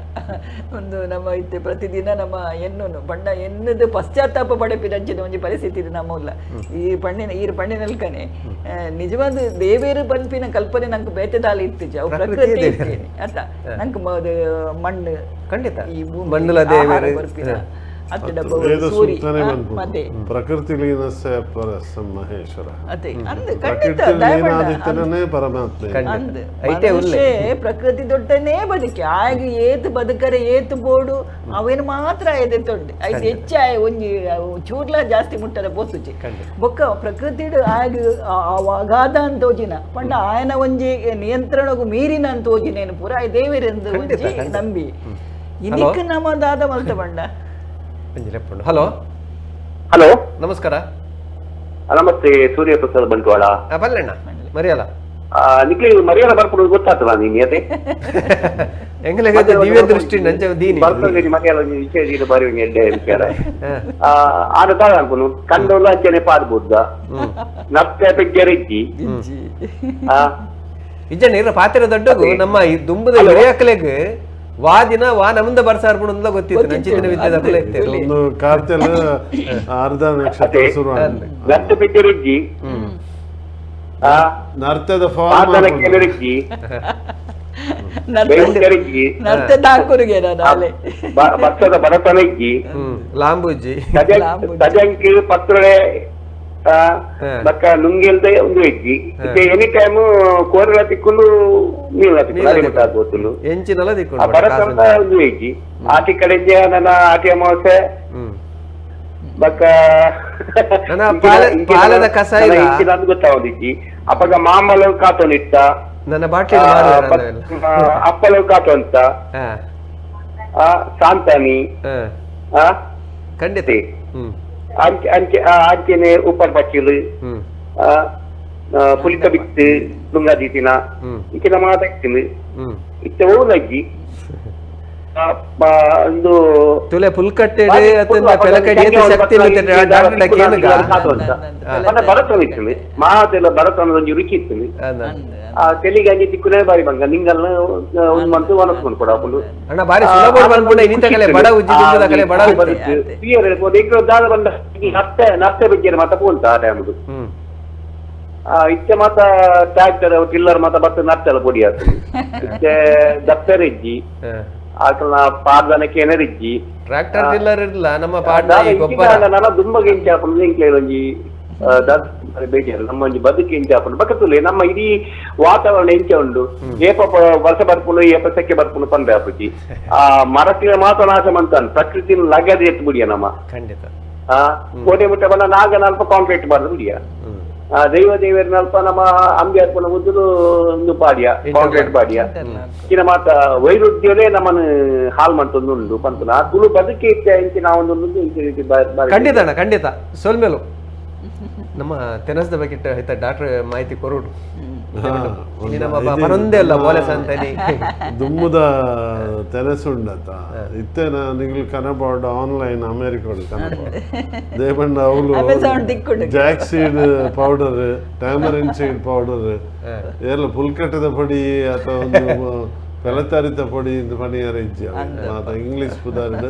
ಒಂದು ನಮ್ಮ ಇತ್ತೆ ಪ್ರತಿದಿನ ನಮ್ಮ ಎಣ್ಣು ಬಣ್ಣ ಎನ್ನದು ಪಶ್ಚಾತ್ತಾಪ ಪಡೆಪಿರಂಚಿನ ಒಂಜಿ ಪರಿಸ್ಥಿತಿ ಇದು ನಮ್ಮಲ್ಲ ಈ ಪಣ್ಣಿನ ಈ ಪಣ್ಣಿನಲ್ಕನೆ ನಿಜವಾದ ದೇವೇರು ಪನ್ಪಿನ ಕಲ್ಪನೆ ನಂಗೆ ಬೇತೆ ದಾಲಿ ಇತ್ತಿಜ ಅವು ಪ್ರಕೃತಿ ಅತ್ತ ನಂಗೆ ಮಣ್ಣು ಖಂಡಿತ ಈ ಮಣ್ಣುಲ ದೇವೇರು ಪ್ರಕೃತಿ ಲೀನಸ್ಯ ಪರಸ್ಸ ಮಹೇಶ್ವರ ಪರಮಾತ್ಮ ಪ್ರಕೃತಿ ದೊಡ್ಡನೇ ಬದುಕಿ ಆಗ ಏತು ಬದುಕರೆ ಏತು ಬೋಡು ಅವೇನು ಮಾತ್ರ ಎದೆ ತೊಂಡೆ ಐದು ಹೆಚ್ಚಾಯ ಒಂಜಿ ಚೂರ್ಲ ಜಾಸ್ತಿ ಮುಟ್ಟರೆ ಪೋತುಜಿ ಬೊಕ್ಕ ಪ್ರಕೃತಿ ಆಗ ಅಗಾಧ ಅಂತ ಹೋಜಿನ ಪಂಡ ಆಯನ ಒಂಜಿ ನಿಯಂತ್ರಣಗೂ ಮೀರಿನ ಅಂತ ಹೋಜಿನೇನು ಪೂರ ದೇವರೆಂದು ಒಂಜಿ ನಂಬಿ ಇದಕ್ಕೆ ನಮ್ಮ ದಾದ ಮಲ್ತ ಬಂಡ. ಹಲೋ ಹಲೋ ನಮಸ್ಕಾರ. ನಮಸ್ತೆ, ಸೂರ್ಯ ಪ್ರಸಾದ್ ಬಂಟ್ವಾಳ. ಬಲ್ಲಣ್ಣ ಮರಿಯಲ್ಲ ನಿಕ್ಲಿ ಮರಿಯಲ್ಲ ಬರ್ಪುಡು ಗೊತ್ತಾಗ್ತದ ನೀನ್ ಅದೇ ದಿವ್ಯ ದೃಷ್ಟಿ ನಂಚ ದೀನಿ ಬರ್ತದೆ ಮರಿಯಲ್ಲ ವಿಷಯ ಬಾರಿ ಎಡ್ಡೆ ವಿಚಾರ ಆದ ತಾಳ ಅನ್ಕೊಂಡು ಕಂಡೋಲ ಅಂಚನೆ ಪಾಡ್ಬೋದ ನತ್ತೆ ಪೆಜ್ಜರಿಜ್ಜಿ ಇಜ್ಜಣ್ಣ ಇರ ಪಾತ್ರ ದೊಡ್ಡಗು ನಮ್ಮ ಈ ದುಂಬದ ಹಿರಿಯಕ್ಲೆಗ್ ವಾ ದಿನ ವಾ ನಮ್ದ ಬರ್ಸಾರ್ಪುಣ ಅಂತ ಗೊತ್ತಿತ್ತು ನಂಚಿನ ವಿದ್ಯೆ ಒಂದು ಕಾರ್ತೆಲ್ ಅರ್ಧ ನಕ್ಷತ್ರ ಶುರು ನತ್ತೆ ಪೆಜ್ಜರಿಜ್ಜಿ ನರ್ತದ ಫಾರ್ಮ್ ಭತ್ತದ ಬಡತನಜ್ಜಿ ಲಾಂಬುಜ್ಜಿ ತಜಂಕಿ ಪತ್ರೊಡೆ ಬಕ್ಕ ನುಂಗೆಲ್ದೆ ಒಂದು ಹೆಜ್ಜಿ ಎನಿ ಟೈಮ್ ಕೋರಲ ತಿಕ್ಕೊಂಡು ಮೀನ ತಿಕ್ಕೊಂಡು ಎಂಚಿನಲ್ಲ ತಿಕ್ಕೊಂಡು ಬಡತನ ಒಂದು ಹೆಜ್ಜಿ ಆಟಿ ಕಡೆಗೆ ನನ್ನ ಆಟಿ ಅಮಾವಾಸ್ಯೆ ಬಕ್ಕ ಪಾಲದ ಕಸಾಯ ಗೊತ್ತಾಗೋದಿಜ್ಜಿ ಅಪ್ಪಗ ಮಾಮಲ ಕಾತೋನಿತ್ತ ನನ್ನ ಬಾಟ್ಲಿ ಅಪ್ಪಲ ಕಾತು ಅಂತ ಸಾಂತಾನಿ ಖಂಡಿತ ಅಂಚೆ ಅಂಚೆನೆ ಉಪ್ಪರ್ ಪಚ್ಚಿಲು ಪುಲಿತ ಬಿತ್ತು ದುಂಗಾ ದೀತಿನ ಇಂಚಿನ ಮಾತಾಗ್ತೀನಿ ಇತ್ತೆ ಓಲಜ್ಜಿ ಒಂದು ತುಲೆ ಪುಲ್ಕಟ್ಟೆ ಭರತನ ಇತ್ತು ಮಾತೆಲ್ಲ ಭರತನದ ಒಂಜಿ ರುಚಿ ಇತ್ತು ಆ ತೆಲಿಗೆ ಅಂಜಿ ತಿಕ್ಕುನೇ ಬಾರಿ ಬಂಗ ನಿಂಗಲ್ಲ ಒಂದು ಮಂತು ಒಣಸ್ಕೊಂಡು ಕೊಡ ಅಣ್ಣ ಬಾರಿ ಸುಲಭ ಬಂದ್ಬಿಡ ಇನ್ನಿಂತ ಕಲೆ ಬಡ ಉಜ್ಜಿ ಕಲೆ ಬಡ ದಾದ ಬಂದ ನತ್ತೆ ನತ್ತೆ ಬಗ್ಗೆ ಮಾತ ಪೋಂತ ಆ ಟೈಮ್ದು ಇತ್ತೆ ಮಾತ ಟ್ರ್ಯಾಕ್ಟರ್ ಟಿಲ್ಲರ್ ಮಾತ ಬತ್ತ ನತ್ತೆಲ್ಲ ಪೊಡಿ ಆಗ್ತದೆ ಇತ್ತೆ ದಪ್ಪೆರಿಜ್ಜಿ ಆಕಲ್ನ ಪಾದನಕ್ಕೆ ಏನರಿಜ್ಜಿ ಟ್ರ್ಯಾಕ್ಟರ್ ಟಿಲ್ಲರ್ ಇರ್ಲ ನಮ್ಮ ಪಾಡ ಗೊಬ್ಬರ ನನ್ನ ದುಂಬಗೆ ಇಂಚ ಆಪುಂಡು ಇಂಕ್ಲೆ ಒಂಜಿ ಬೇಜಾರು ನಮ್ಮ ಒಂಜಿ ಬದುಕು ಇಂಚ ಆಪುಂಡು ಬಕತುಲೆ ನಮ್ಮ ಇಡೀ ವಾತಾವರಣ ಇಂಚ ಉಂಡು ಏಪ ವರ್ಷ ಬರ್ಪುಂಡು ಏಪ ಸೆಕೆ ಬರ್ಪುಂಡು ಪಂದೆ ಆಪುಜಿ ಆ ಮರತಿನ ಮಾತ್ರ ನಾಶ ಮಂತಾನ್ ಪ್ರಕೃತಿನ ಲಗದ ಎತ್ತು ಬಿಡಿಯ ನಮ್ಮ ಖಂಡಿತ ಆ ಕೋಟೆ ಮುಟ್ಟ ಬಂದ ನಾಗ ನಲ್ಪ ಕಾಂಕ್ರೀಟ್ ಬಾರ್ದು ಬಿಡಿಯ. ದೈವ ದೇವರನಲ್ಪ ನಮ್ಮ ಅಂಬಿ ಅರ್ಪಣ ಮುದ್ದುದು ಒಂದು ಪಾಡ್ಯ ಕಾಂಕ್ರೀಟ್ ಪಾಡ್ಯ ಇನ್ನ ಮಾತ ವೈರುಧ್ಯವೇ ನಮ್ಮನ್ನು ಹಾಲ್ ಮಂತೊಂದು ಉಂಡು ಪಂತನ ತುಳು ಬದುಕಿ ಇಂಚಿನ ಒಂದೊಂದು ಖಂಡಿತ ಅಣ್ಣ ಖಂಡಿತ ಸೋಲ್ಮೇಲು ನಮ್ಮ ತೆನಸ್ದ ಬಗ್ಗೆ ಆಯ್ತಾ ಡಾಕ್ಟರ್ ಮಾಹಿತಿ ಕೊರೋಡು ಪರೊಂದೇ ಅಲ್ಲ ಬೋಲೆ ಸಂತನಿ ದುಮ್ಮುದ ತೆನಸುಂಡತ ಇತ್ತೇನ ನಿಗ್ಲು ಕನಪಾಡ ಆನ್ಲೈನ್ ಅಮೆರಿಕ ಕನಪಾಡ ದೇಪಂಡ ಅವಳು jack seed powder tamarind seed powder ಎಲ್ಲ ಪುಲ್ಕಟ್ಟದ ಪೊಡಿ ಅಥವಾ ಒಂದು ಪೆಲತರಿತ ಪೊಡಿ ಇಂದ ಪಣಿಯರ ಇಜ್ಜಿ ಮಾತ ಇಂಗ್ಲೀಷ್ ಪುದಾರ್ಡ್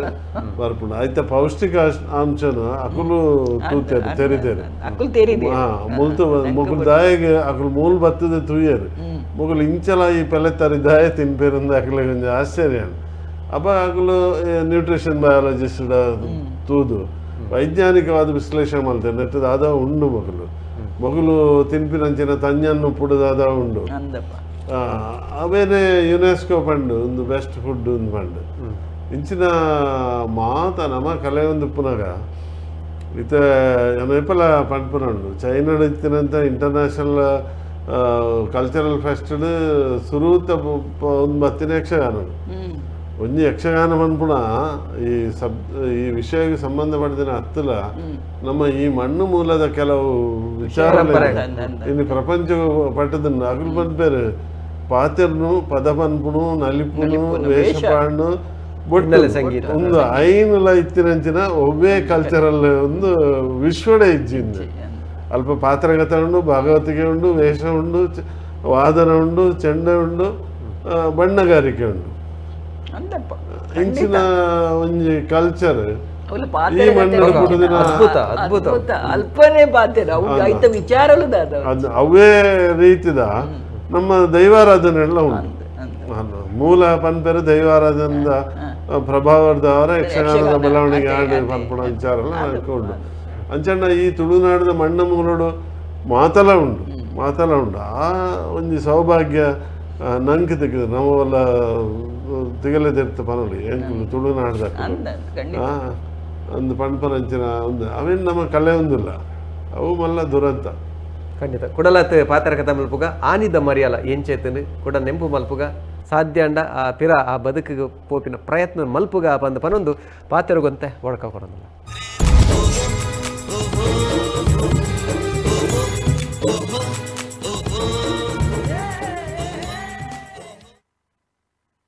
ಬರ್ಪುಂಡು ಐತ ಪೌಷ್ಟಿಕ ಅಂಶನ ಅಕುಲು ತೂತೇರು ತೆರಿತೇರು ಮುಲ್ತು ಮುಗುಲ್ ದಾಯಗ್ ಅಕುಲು ಮೂಲ್ ಬತ್ತದ ತೂಯರು ಮುಗುಲು ಇಂಚಲ ಈ ಪೆಲತರಿ ದಾಯ ತಿನ್ಪೇರಂದ ಅಕುಲಿಗೆ ಒಂಜಿ ಆಶ್ಚರ್ಯ ಅಪ್ಪ ಅಕುಲು ನ್ಯೂಟ್ರಿಷನ್ ಬಯಾಲಜಿಸ್ಟ್ ತೂದು ವೈಜ್ಞಾನಿಕವಾದ ವಿಶ್ಲೇಷಣೆ ಮಾಡ್ತಾರೆ ನೆಟ್ಟದ ಆದ ಉಂಡು ಮಗುಲು ಮಗುಲು ತಿನ್ಪಿನಂಚಿನ ತಂಜನ್ನು ಪುಡದಾದ ಉಂಡು ಅವೇನೆ ಯುನೆಸ್ಕೋ ಫಂಡ್ ಒಂದು ಬೆಸ್ಟ್ ಫುಡ್ ಒಂದು ಫಂಡ್ ಇಂಚಿನ ಮಾತ ನಮ್ಮ ಕಲೆ ಒಂದು ಪುನಗ ಇತ ಎಪಲ ಪಂಡ್ಪುನ ಉಂಡು ಚೈನಾಡ್ ಇತ್ತಿನಂತ ಇಂಟರ್ನ್ಯಾಷನಲ್ ಕಲ್ಚರಲ್ ಫೆಸ್ಟ್ ಸುರೂತ ಒಂದು ಬತ್ತಿನ ಯಕ್ಷಗಾನ ಒಂಜಿ ಯಕ್ಷಗಾನ ಪನ್ಪುಣ ಈ ಈ ವಿಷಯಕ್ಕೆ ಸಂಬಂಧಪಟ್ಟಿನ ಹತ್ತಲ ನಮ್ಮ ಈ ಮಣ್ಣು ಮೂಲದ ಕೆಲವು ವಿಚಾರ ಇನ್ನು ಪ್ರಪಂಚ ಪಟ್ಟದನ್ನು ಅಗಲು ಬಂದ್ಬೇರು ಪಾತೆರ್ನು ಪದ ಪನ್ಪುನು ನಲಿಪುನು ವೇಷಪಾಣ್ಣು ಬೊಟ್ಟು ಸಂಗೀತ ಒಂದು ಐನುಲ ಇತ್ತಿನಂಚಿನ ಒವ್ವೇ ಕಲ್ಚರಲ್ ಒಂದು ವಿಶ್ವಡೆ ಇಜ್ಜಿಂದು ಅಲ್ಪ ಪಾತ್ರಗತ ಉಂಡು ಭಾಗವತಿಕೆ ಉಂಡು ವೇಷ ಉಂಡು ವಾದನ ಉಂಡು ಚೆಂಡೆ ಉಂಡು ಬಣ್ಣಗಾರಿಕೆ ಉಂಡು ಇಂಚಿನ ಒಂಜಿ ಕಲ್ಚರ್ ಅಲ್ಪನೇ ಪಾತ್ರ ಅವೇ ರೀತಿದ ನಮ್ಮ ದೈವಾರಾಧನೆ ಎಲ್ಲ ಉಂಟು ಮೂಲ ಪನ್ಪೆರೆ ದೈವಾರಾಧನದ ಪ್ರಭಾವದವರ ಯಕ್ಷಗಾನದ ಬೆಳವಣಿಗೆ ಆಡಿ ಪನ್ಪುಣ ವಿಚಾರ ಎಲ್ಲ ಉಂಟು ಅಂಚಣ್ಣ ಈ ತುಳುನಾಡಿದ ಮಣ್ಣ ಮೂಲಡು ಮಾತಲ ಉಂಡು ಮಾತಲ ಉಂಡು ಆ ಒಂಜಿ ಸೌಭಾಗ್ಯ ನಂಗೆ ತೆಗೆದು ನಮ್ಮವಲ್ಲ ತಿಗಲೆ ತೆರ್ತ ಪನೊಲಿ ಎಂಕುಲು ತುಳುನಾಡ್ದ ಒಂದು ಪಣ್ಪನಂಚಿನ ಒಂದು ಅವೇನು ನಮ್ಮ ಕಲೆ ಒಂದಿಲ್ಲ ಅವು ಮಲ್ಲ ದುರಂತ ಖಂಡಿತ ಕುಡಲತ್ ಪಾತ್ರಕಥ ಮಲ್ಪುಗ ಆನಿದ ಮರಿಯಲ ಎಂಚೇತನು ಕುಡ ನೆಂಪು ಮಲ್ಪುಗ ಸಾಧ್ಯ ಅಂಡ ಆ ಪಿರ ಆ ಬದುಕಿಗೆ ಪೋಪಿನ ಪ್ರಯತ್ನ ಮಲ್ಪುಗ ಬಂದ ಪನೊಂದು ಪಾತ್ರಗೊಂತೆ ಒಡಕ ಕೊಡೋದಿಲ್ಲ.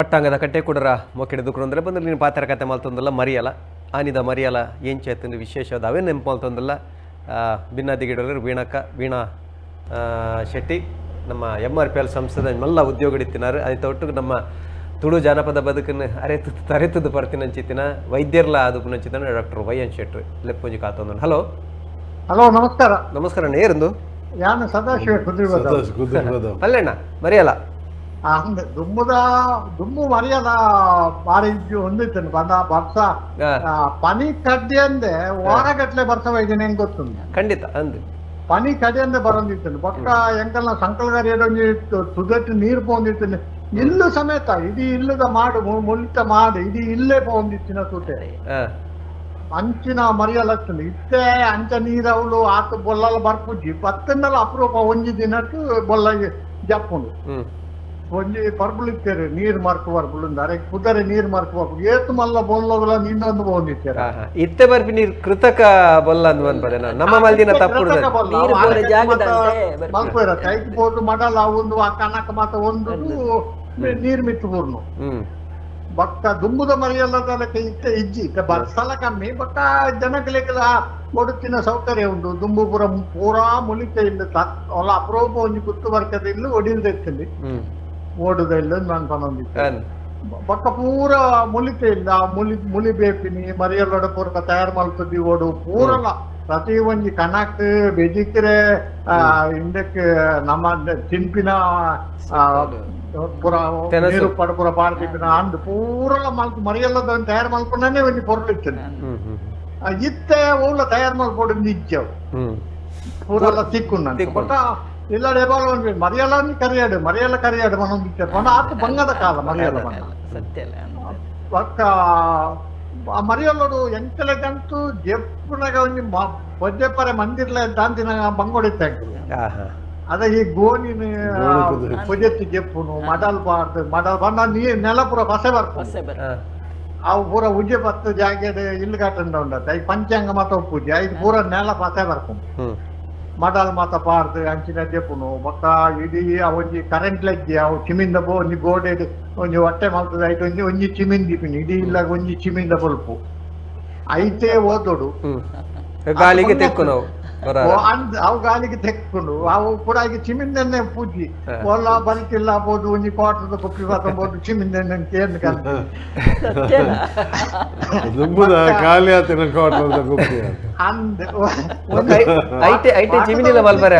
ಪಟ್ಟಾಂಗದ ಕಟ್ಟೆ ಕುಡರ ಮೊಕ್ಕಿಡ ದುಕ್ರು ಬಂದ್ರೆ ನೀನು ಪಾತ್ರ ಕತೆ ಮಲ್ತೊಂದಲ್ಲ ಮರಿಯಲ್ಲ ಆನಿದ ಮರಿಯಲ್ಲ ಏನ್ ಚೇತನ ವಿಶೇಷವಾದ ಅವೇ ನೆಂಪು ಮಲ್ತೊಂದಲ್ಲ ಭಿನ್ನಾದಿಗಿಡಲು ವೀಣಕ್ಕ ವೀಣಾ ಶೆಟ್ಟಿ ನಮ್ಮ ಎಮ್ ಆರ್ ಪಿ ಎಲ್ ಸಂಸ್ಥೆದ ಮಲ್ಲ ಉದ್ಯೋಗಡಿತ್ತಿನಾರು ಅದಕ್ಕೆ ಒಟ್ಟು ನಮ್ಮ ತುಳು ಜಾನಪದ ಬದುಕನ್ನು ಅರೆತು ತರೆತದ್ದು ಬರ್ತಿನಂಚಿತ್ತಿನ ವೈದ್ಯರ್ಲ ಅದು ಪುನಂಚಿತನ ಡಾಕ್ಟರ್ ವೈ ಎನ್ ಶೆಟ್ಟಿ ಲೆಪ್ಪುಂಜಿ ಕಾತೊಂದು. ಹಲೋ ಹಲೋ ನಮಸ್ಕಾರ. ನಮಸ್ಕಾರ ಅಣ್ಣ, ಏರಂದು? ಯಾನು ಸದಾಶಿವ ಕುದುರೆ. ಅಲ್ಲಣ್ಣ ಮರಿಯಲ್ಲ ದುಮ್ಮದ ದುಮ್ಮು ಮರಿಯಲ್ಲ ಬಾರಿ ಹೊಂದಿತ್ತೇನೆ ಬಂದ ಬರ್ಸ ಪನಿ ಕಡ್ಡಿ ಅಂದೆ ವಾರಗಟ್ಲೆ ಬರ್ಸವ ಇದೀನಿ ಹೆಂಗ್ ಗೊತ್ತುಂಟು. ಖಂಡಿತ ಅಂದು ಪನಿ ಕಡಿ ಅಂದೆ ಬರೋದಿತ್ತೇನೆ ಬೊಕ್ಕ ಎಂಕಲ್ನ ಸಂಕಲ್ಗಾರಿ ತುದಟ್ಟು ನೀರು ಪೋಂದಿತ್ತೇನೆ ಇಲ್ಲು ಸಮೇತ ಇಡೀ ಇಲ್ಲದ ಮಾಡು ಮುಳಿತ ಮಾಡು ಇಡೀ ಇಲ್ಲೇ ಪೋಂದಿತ್ತಿನ ತೂಟೆ ಅಂಚಿನ ಮರಿಯಲ್ಲ ಇತ್ತೆ ಅಂಚ ನೀರವಳು ಆತ ಬೊಲ್ಲಲ್ಲ ಬರ್ಪುಜ್ಜಿ ಬತ್ತಂದಲ್ಲ ಅಪರೂಪ ಒಂಜಿ ದಿನಟ್ಟು ಬೊಲ್ಲ ಜಪ್ಪುಂಡು ಒಂಜಿ ಪರ್ಬುಲು ಇತ್ತೇರು ನೀರು ಮಾರ್ಕು ಪರ್ಬುಲು ಅರೆ ಕುದರೆ ನೀರು ಮಾರ್ಕು ಪರ್ಬುಲು ಏತು ಮಲ್ಲ ಬೊಲ್ಲೋಗಲ ನಿನ್ನೊಂದು ಬಂದಿತ್ತೇರ ಇತ್ತೆ ಬರ್ಪಿ ನೀರು ಕೃತಕ ಬೊಲ್ಲ ಅಂದ್ ಬಂದ್ಪದೆ ನಮ್ಮ ಮಲ್ದಿನ ತಪ್ಪು ಮಲ್ಪೇರ ಕೈಕ್ ಬೋದು ಮಡಲ ಒಂದು ಆ ಕನಕ ಮಾತ ಒಂದು ನೀರು ಮಿತ್ತು ಪೂರ್ಣ ಬಕ್ಕ ದುಂಬುದ ಮರಿಯಲ್ಲದಕ್ಕೆ ಇತ್ತೆ ಇಜ್ಜಿ ಇತ್ತೆ ಬರ್ಸಲ ಕಮ್ಮಿ ಬಕ್ಕ ಜನಗಳಿಗೆ ಕೊಡುತ್ತಿನ ಸೌಕರ್ಯ ಉಂಟು ದುಂಬು ಪೂರ ಪೂರಾ ಮುಲಿತ ಇಲ್ಲ ಅಲ್ಲ ಅಪರೂಪ ಒಂಜಿ ಗುತ್ತು ಬರ್ತದೆ ಇಲ್ಲ ಒಡಿಲ್ದೆತ್ತಲ್ಲಿ ಓಡುದ ಇಲ್ಲ ನಾನು ಪನೊಂದಿತ್ತು ಬಕ್ಕ ಪೂರ ಮುಲಿತ ಇಲ್ಲ ಮುಲಿ ಮುಲಿ ಬೇಪಿನಿ ಮರಿಯಲ್ಲೊಡ ಪೂರ ತಯಾರು ಮಾಡ್ತದಿ ಓಡು ಪೂರಲ್ಲ ಪ್ರತಿ ಒಂಜಿ ಕನಕ್ ಬೆಜಿಕ್ರೆ ಇಂದಕ್ಕೆ ನಮ್ಮ ತಿನ್ಪಿನ ಪೂರ ನೀರು ಪಡ ಪೂರ ಪಾಡ್ತಿಪಿನ ಅಂದ್ ಪೂರಲ್ಲ ಮಲ್ತು ಮರಿಯಲ್ಲದ ತಯಾರು ಮಲ್ಪುನೇ ಒಂಜಿ ಪೊರ್ಲು ಇತ್ತನೆ ಇತ್ತೆ ಓಲ ತಯಾರು ಮಲ್ಪೊಡು ನಿಜ್ಜವು ಪೂರಲ್ಲ ತಿಕ್ಕು ಬಟ್ ಇಲ್ಲ ರೇಬಾಲ್ ಮರಿಯಲ್ಲ ಕರಿಯಾಡು ಮರಿಯಲ್ಲ ಕರಿಯಾಡು ಮನೊಂದು ಪಂಡ ಆತ ಬಂಗದ ಕಾಲ ಮರಿಯಲ್ಲ ಬಣ್ಣ ಬಕ್ಕ ಮರಿಯಲ್ಲೋಡು ಎಂಕಲೆಗಂತೂ ಜೆಪ್ಪುನಗ ಒಂಜಿ ಪೊಜೆಪರೆ ಮಂದಿರ್ಲ ದಾಂತಿನ ಬಂಗೋಡಿತ್ತ ಅದ ಈ ಗೋಣಿನ ಪೊಜೆತ್ತಿ ಜೆಪ್ಪುನು ಮಡಲ್ ಬಾರ್ದು ಮಡಲ್ ಬಂದ ನೀರ್ ನೆಲ ಪೂರ ಪಸೆ ಬರ್ಪು ಅವು ಪೂರ ಉಜ್ಜೆ ಪತ್ತು ಜಾಗೆಡ್ ಇಲ್ಲು ಕಟ್ಟಂಡ ಉಂಡತ್ತ ಈ ಪಂಚಾಂಗ ಮಾತ ಪೂಜೆ ಐದು ಪೂರ ನೆಲ ಪಸೆ ಬರ್ಪುಂಡು ಮಡಲ್ ಮಾತ ಪಾರ್ದು ಅಂಚಿನ ಜೆಪ್ಪುನು ಬೊಕ್ಕ ಇಡೀ ಒಂಜಿ ಕರೆಂಟ್ ಲಜ್ಜಿ ಅವು ಚಿಮಿಂದ ಒಂಜಿ ಗೋಡೆ ಒಂಜಿ ಹೊಟ್ಟೆ ಮಲ್ತದ ಐಟ್ ಒಂಜಿ ಒಂಜಿ ಚಿಮಿಂದ ದಿಪಿನಿ ಇಡೀ ಇಲ್ಲ ಒಂಜಿ ಚಿಮಿಂದ ಬೊಲ್ಪು ಐತೆ ಓದೋಡು ಗಾಳಿಗೆ ತೆಕ್ಕು ನಾವು ಅವು ಗಾಳಿಗೆ ತೆಕ್ಕೊಂಡು ಅವು ಪೂರ ಈಗ ಚಿಮಿಂದನ್ನೇ ಪೂಜಿ ಒಲ್ಲ ಬಲಿತಿಲ್ಲ ಬೋದು ಒಂಜಿ ಕ್ವಾರ್ಟರ್ದ ಕುಪ್ಪಿ ಬರ್ತಬೋದು ಚಿಮಿಂದೆಣ್ಣೆ ಏನು ಖಾಲಿ ಆತಿನ ಕ್ವಾರ್ಟರ್ದ ಕುಪ್ಪಿ ಅಂದ್ ಐಟೆ ಐಟೆ ಚಿಮಿನಿಲ್ಲ ಮಲ್ಬರೆ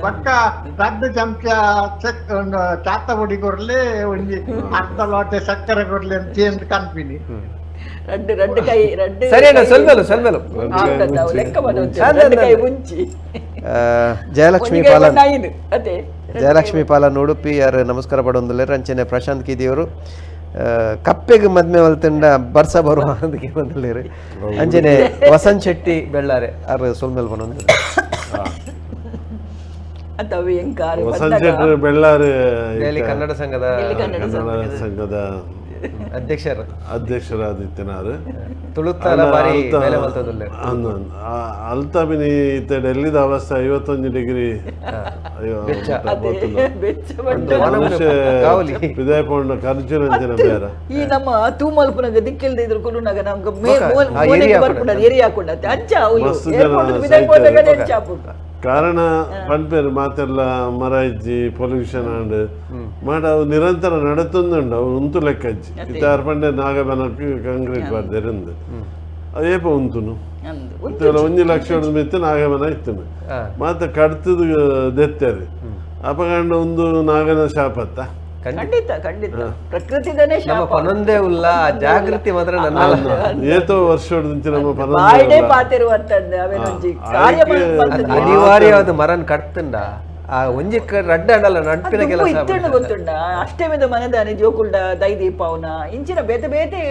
ಬೊಕ್ಕ ರಡ್ಡ್ ಚಮಚ ಚಾತ ಪೊಡಿ ಕೊರ್ಲೆ ಒಂಜಿ ಅರ್ಧ ಲೋಟೆ ಸಕ್ಕರೆ ಕೊರ್ಲೆ ಅಂತ ಏನ್ ಕನ್ಪಿನಿ ರಡ್ಡು ರಡ್ಡು ಕೈ ರಡ್ಡು ಸರಿ ಅಣ್ಣ ಸೊಲ್ಮೆಲು ಸೊಲ್ಮೆಲು ಲೆಕ್ಕ ರಡ್ಡು ಕೈ ಮುಂಚಿ ಜಯಲಕ್ಷ್ಮಿ ಪಾಲನ್ ಜಯಲಕ್ಷ್ಮಿ ಪಾಲನ್ ಉಡುಪಿ ಯಾರು ನಮಸ್ಕಾರ ಪಡೊಂದುಲ್ಲೆರ್ ಅಂಚನೆ ಪ್ರಶಾಂತ್ ಕೀದಿಯವರು ಕಪ್ಪೆಗೆ ಮದ್ಮೆ ಮಲ್ತಂಡ ಬರ್ಸ ಬರುವ ಅದಕ್ಕೆ ಬಂದುಲ್ಲೆರ್ ಅಂಚನೆ ವಸಂತ್ ಶೆಟ್ಟಿ ಬೆಳ್ಳಾರೆ ಆರ್ ಸೊಲ್ಮೆಲ್ ಪನೊಂದು ವಸಂತ್ ಶೆಟ್ಟಿ ಬೆಳ್ಳಾರೆ ಕನ್ನಡ ಸಂಘದ ಸಂಘದ ಅಧ್ಯಕ್ಷರು ಅಧ್ಯಕ್ಷರಾದಿತ್ಯನಾರು ತುಳುತ್ತಾಲ ಬಾರಿ ಬೇಲೆ ಮಲ್ತದುಲ್ಲೆರ್ ಅಲ್ತ ಬಿನಿ ಇತ್ತೆ ಡೆಲ್ಲಿದ ಅವಸ್ಥೆ 51 ಡಿಗ್ರಿ ವಿದಾಯ ಪೋಂಡ ಖರ್ಜುರಂಜನ ಬೇರ ಈ ನಮ್ಮ ತೂಮಲ್ಪುನಗ ದಿಕ್ಕಿಲ್ದ ಇದ್ರು ಕುರುನಗ ನಮ್ಗೆ ಮೋನೆಗೆ ಬರ್ಪುಂಡ ಏರಿಯಾ ಹಾಕೊಂಡತ್ತೆ ಅಂಚ ಅವ್ಲು ಏರ್ಪೋರ್ಟ್ ವಿದಾಯ ಪೋಂಡಗನೆ ಅಂಚ ಆಪುಂಡು ಕಾರಣ ಪನ್ಪೇರು ಮಾತೆಲ್ಲ ಮರ ಇಜ್ಜಿ ಪೊಲ್ಯೂಷನ್ ಆಂಡ್ ಮಾಡ ಅವು ನಿರಂತರ ನಡತೊಂದುಂಡು ಅವು ಉಂತು ಲೆಕ್ಕಜ್ಜಿ ಇತ್ತಾರು ಪಂಡೆ ನಾಗಬನಕ್ಕೆ ಕಾಂಕ್ರೀಟ್ ಬಾರ್ದೆರಂದು ಅವು ಏಪ ಉಂತುನು 1 ಲಕ್ಷ ಮಿತ್ತು ನಾಗಬನ ಇತ್ತನು ಮಾತ ಕಡ್ತದ ದೆತ್ತೇರಿ ಅಪಗಂಡ ಒಂದು ನಾಗನ ಶಾಪತ್ತ ಖಂಡಿತ ಖಂಡಿತ ಪ್ರಕೃತಿದನೇ ನಮ್ಮ ಪನೊಂದೇ ಉಲ್ಲ ಜಾಗೃತಿ ಮಾತ್ರ ನನ್ನ ಏತೋ ವರ್ಷ ನಮ್ಮ ಬಾಯ್ಡೆ ಪಾತಿರುವಂತದ್ದು ಅವೇನೊಂಜಿ ಕಾರ್ಯ ಅನಿವಾರ್ಯವಾದ ಮರನ್ ಕಟ್ತಂಡ ಆ ಒಂಜಿ ರಡ್ಡ ಅಡಲ್ಲ ನಡ್ಪಿನ ಕೆಲಸ ಇತ್ತುಂಡು ಗೊತ್ತುಂಡ ಅಷ್ಟೇಮಿದ ಮನದಾನೆ ಜೋಕುಲ್ಡ ದೈ ದೀಪಾವನ ಇಂಚಿನ ಬೇತೆ ಬೇತೆ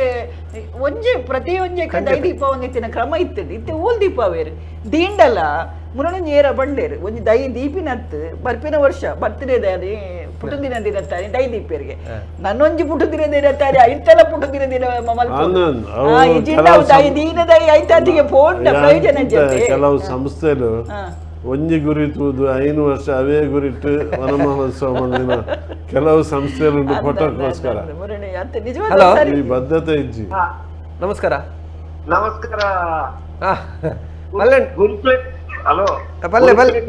ಒಂಜಿ ಪ್ರತಿ ಒಂಜಿ ದೈ ದೀಪಾವನ ಇತ್ತಿನ ಕ್ರಮ ಇತ್ತುಂಡು ಇತ್ತೆ ಓಲ್ ದೀಪಾವೇರು ದೀಂಡಲ ಮುರಣೊಂಜಿ ಏರ ಬಂಡೇರು ಒಂಜಿ ದೈ ದೀಪಿನತ್ತು ಬರ್ಪಿನ ವರ್ಷ ಬರ್ತ್ಡೇ ದಾನಿ ಪುಟ್ಟದಿನ ದಿನತ್ತಾರೆ ದೈ ದೀಪಿಯರಿಗೆ ನನ್ನೊಂಜಿ ಪುಟ್ಟದಿನ ದಿನತ್ತಾರೆ ಐತಲ ಪುಟ್ಟದಿನ ದಿನ ದೈ ದೀನ ದೈ ಐತಾತಿಗೆ ಫೋನ್ ಪ್ರಯೋಜನ ಕೆಲವು ಸಂಸ್ಥೆಲು ಒಂಜಿ ಗುರಿ ತೂದು 5 ವರ್ಷ ಅವೇ ಗುರಿಟ್ಟು ವನ ಮಹೋತ್ಸವ ಮಂದಿನ ಕೆಲವು ಸಂಸ್ಥೆಗಳು ಫೋಟೋಕ್ಕೋಸ್ಕರ ಈ ಬದ್ಧತೆ ಇಜ್ಜಿ. ನಮಸ್ಕಾರ ನಮಸ್ಕಾರ. ಹಲೋ ಬಲ್ಲೆ ಬಲ್ಲೆ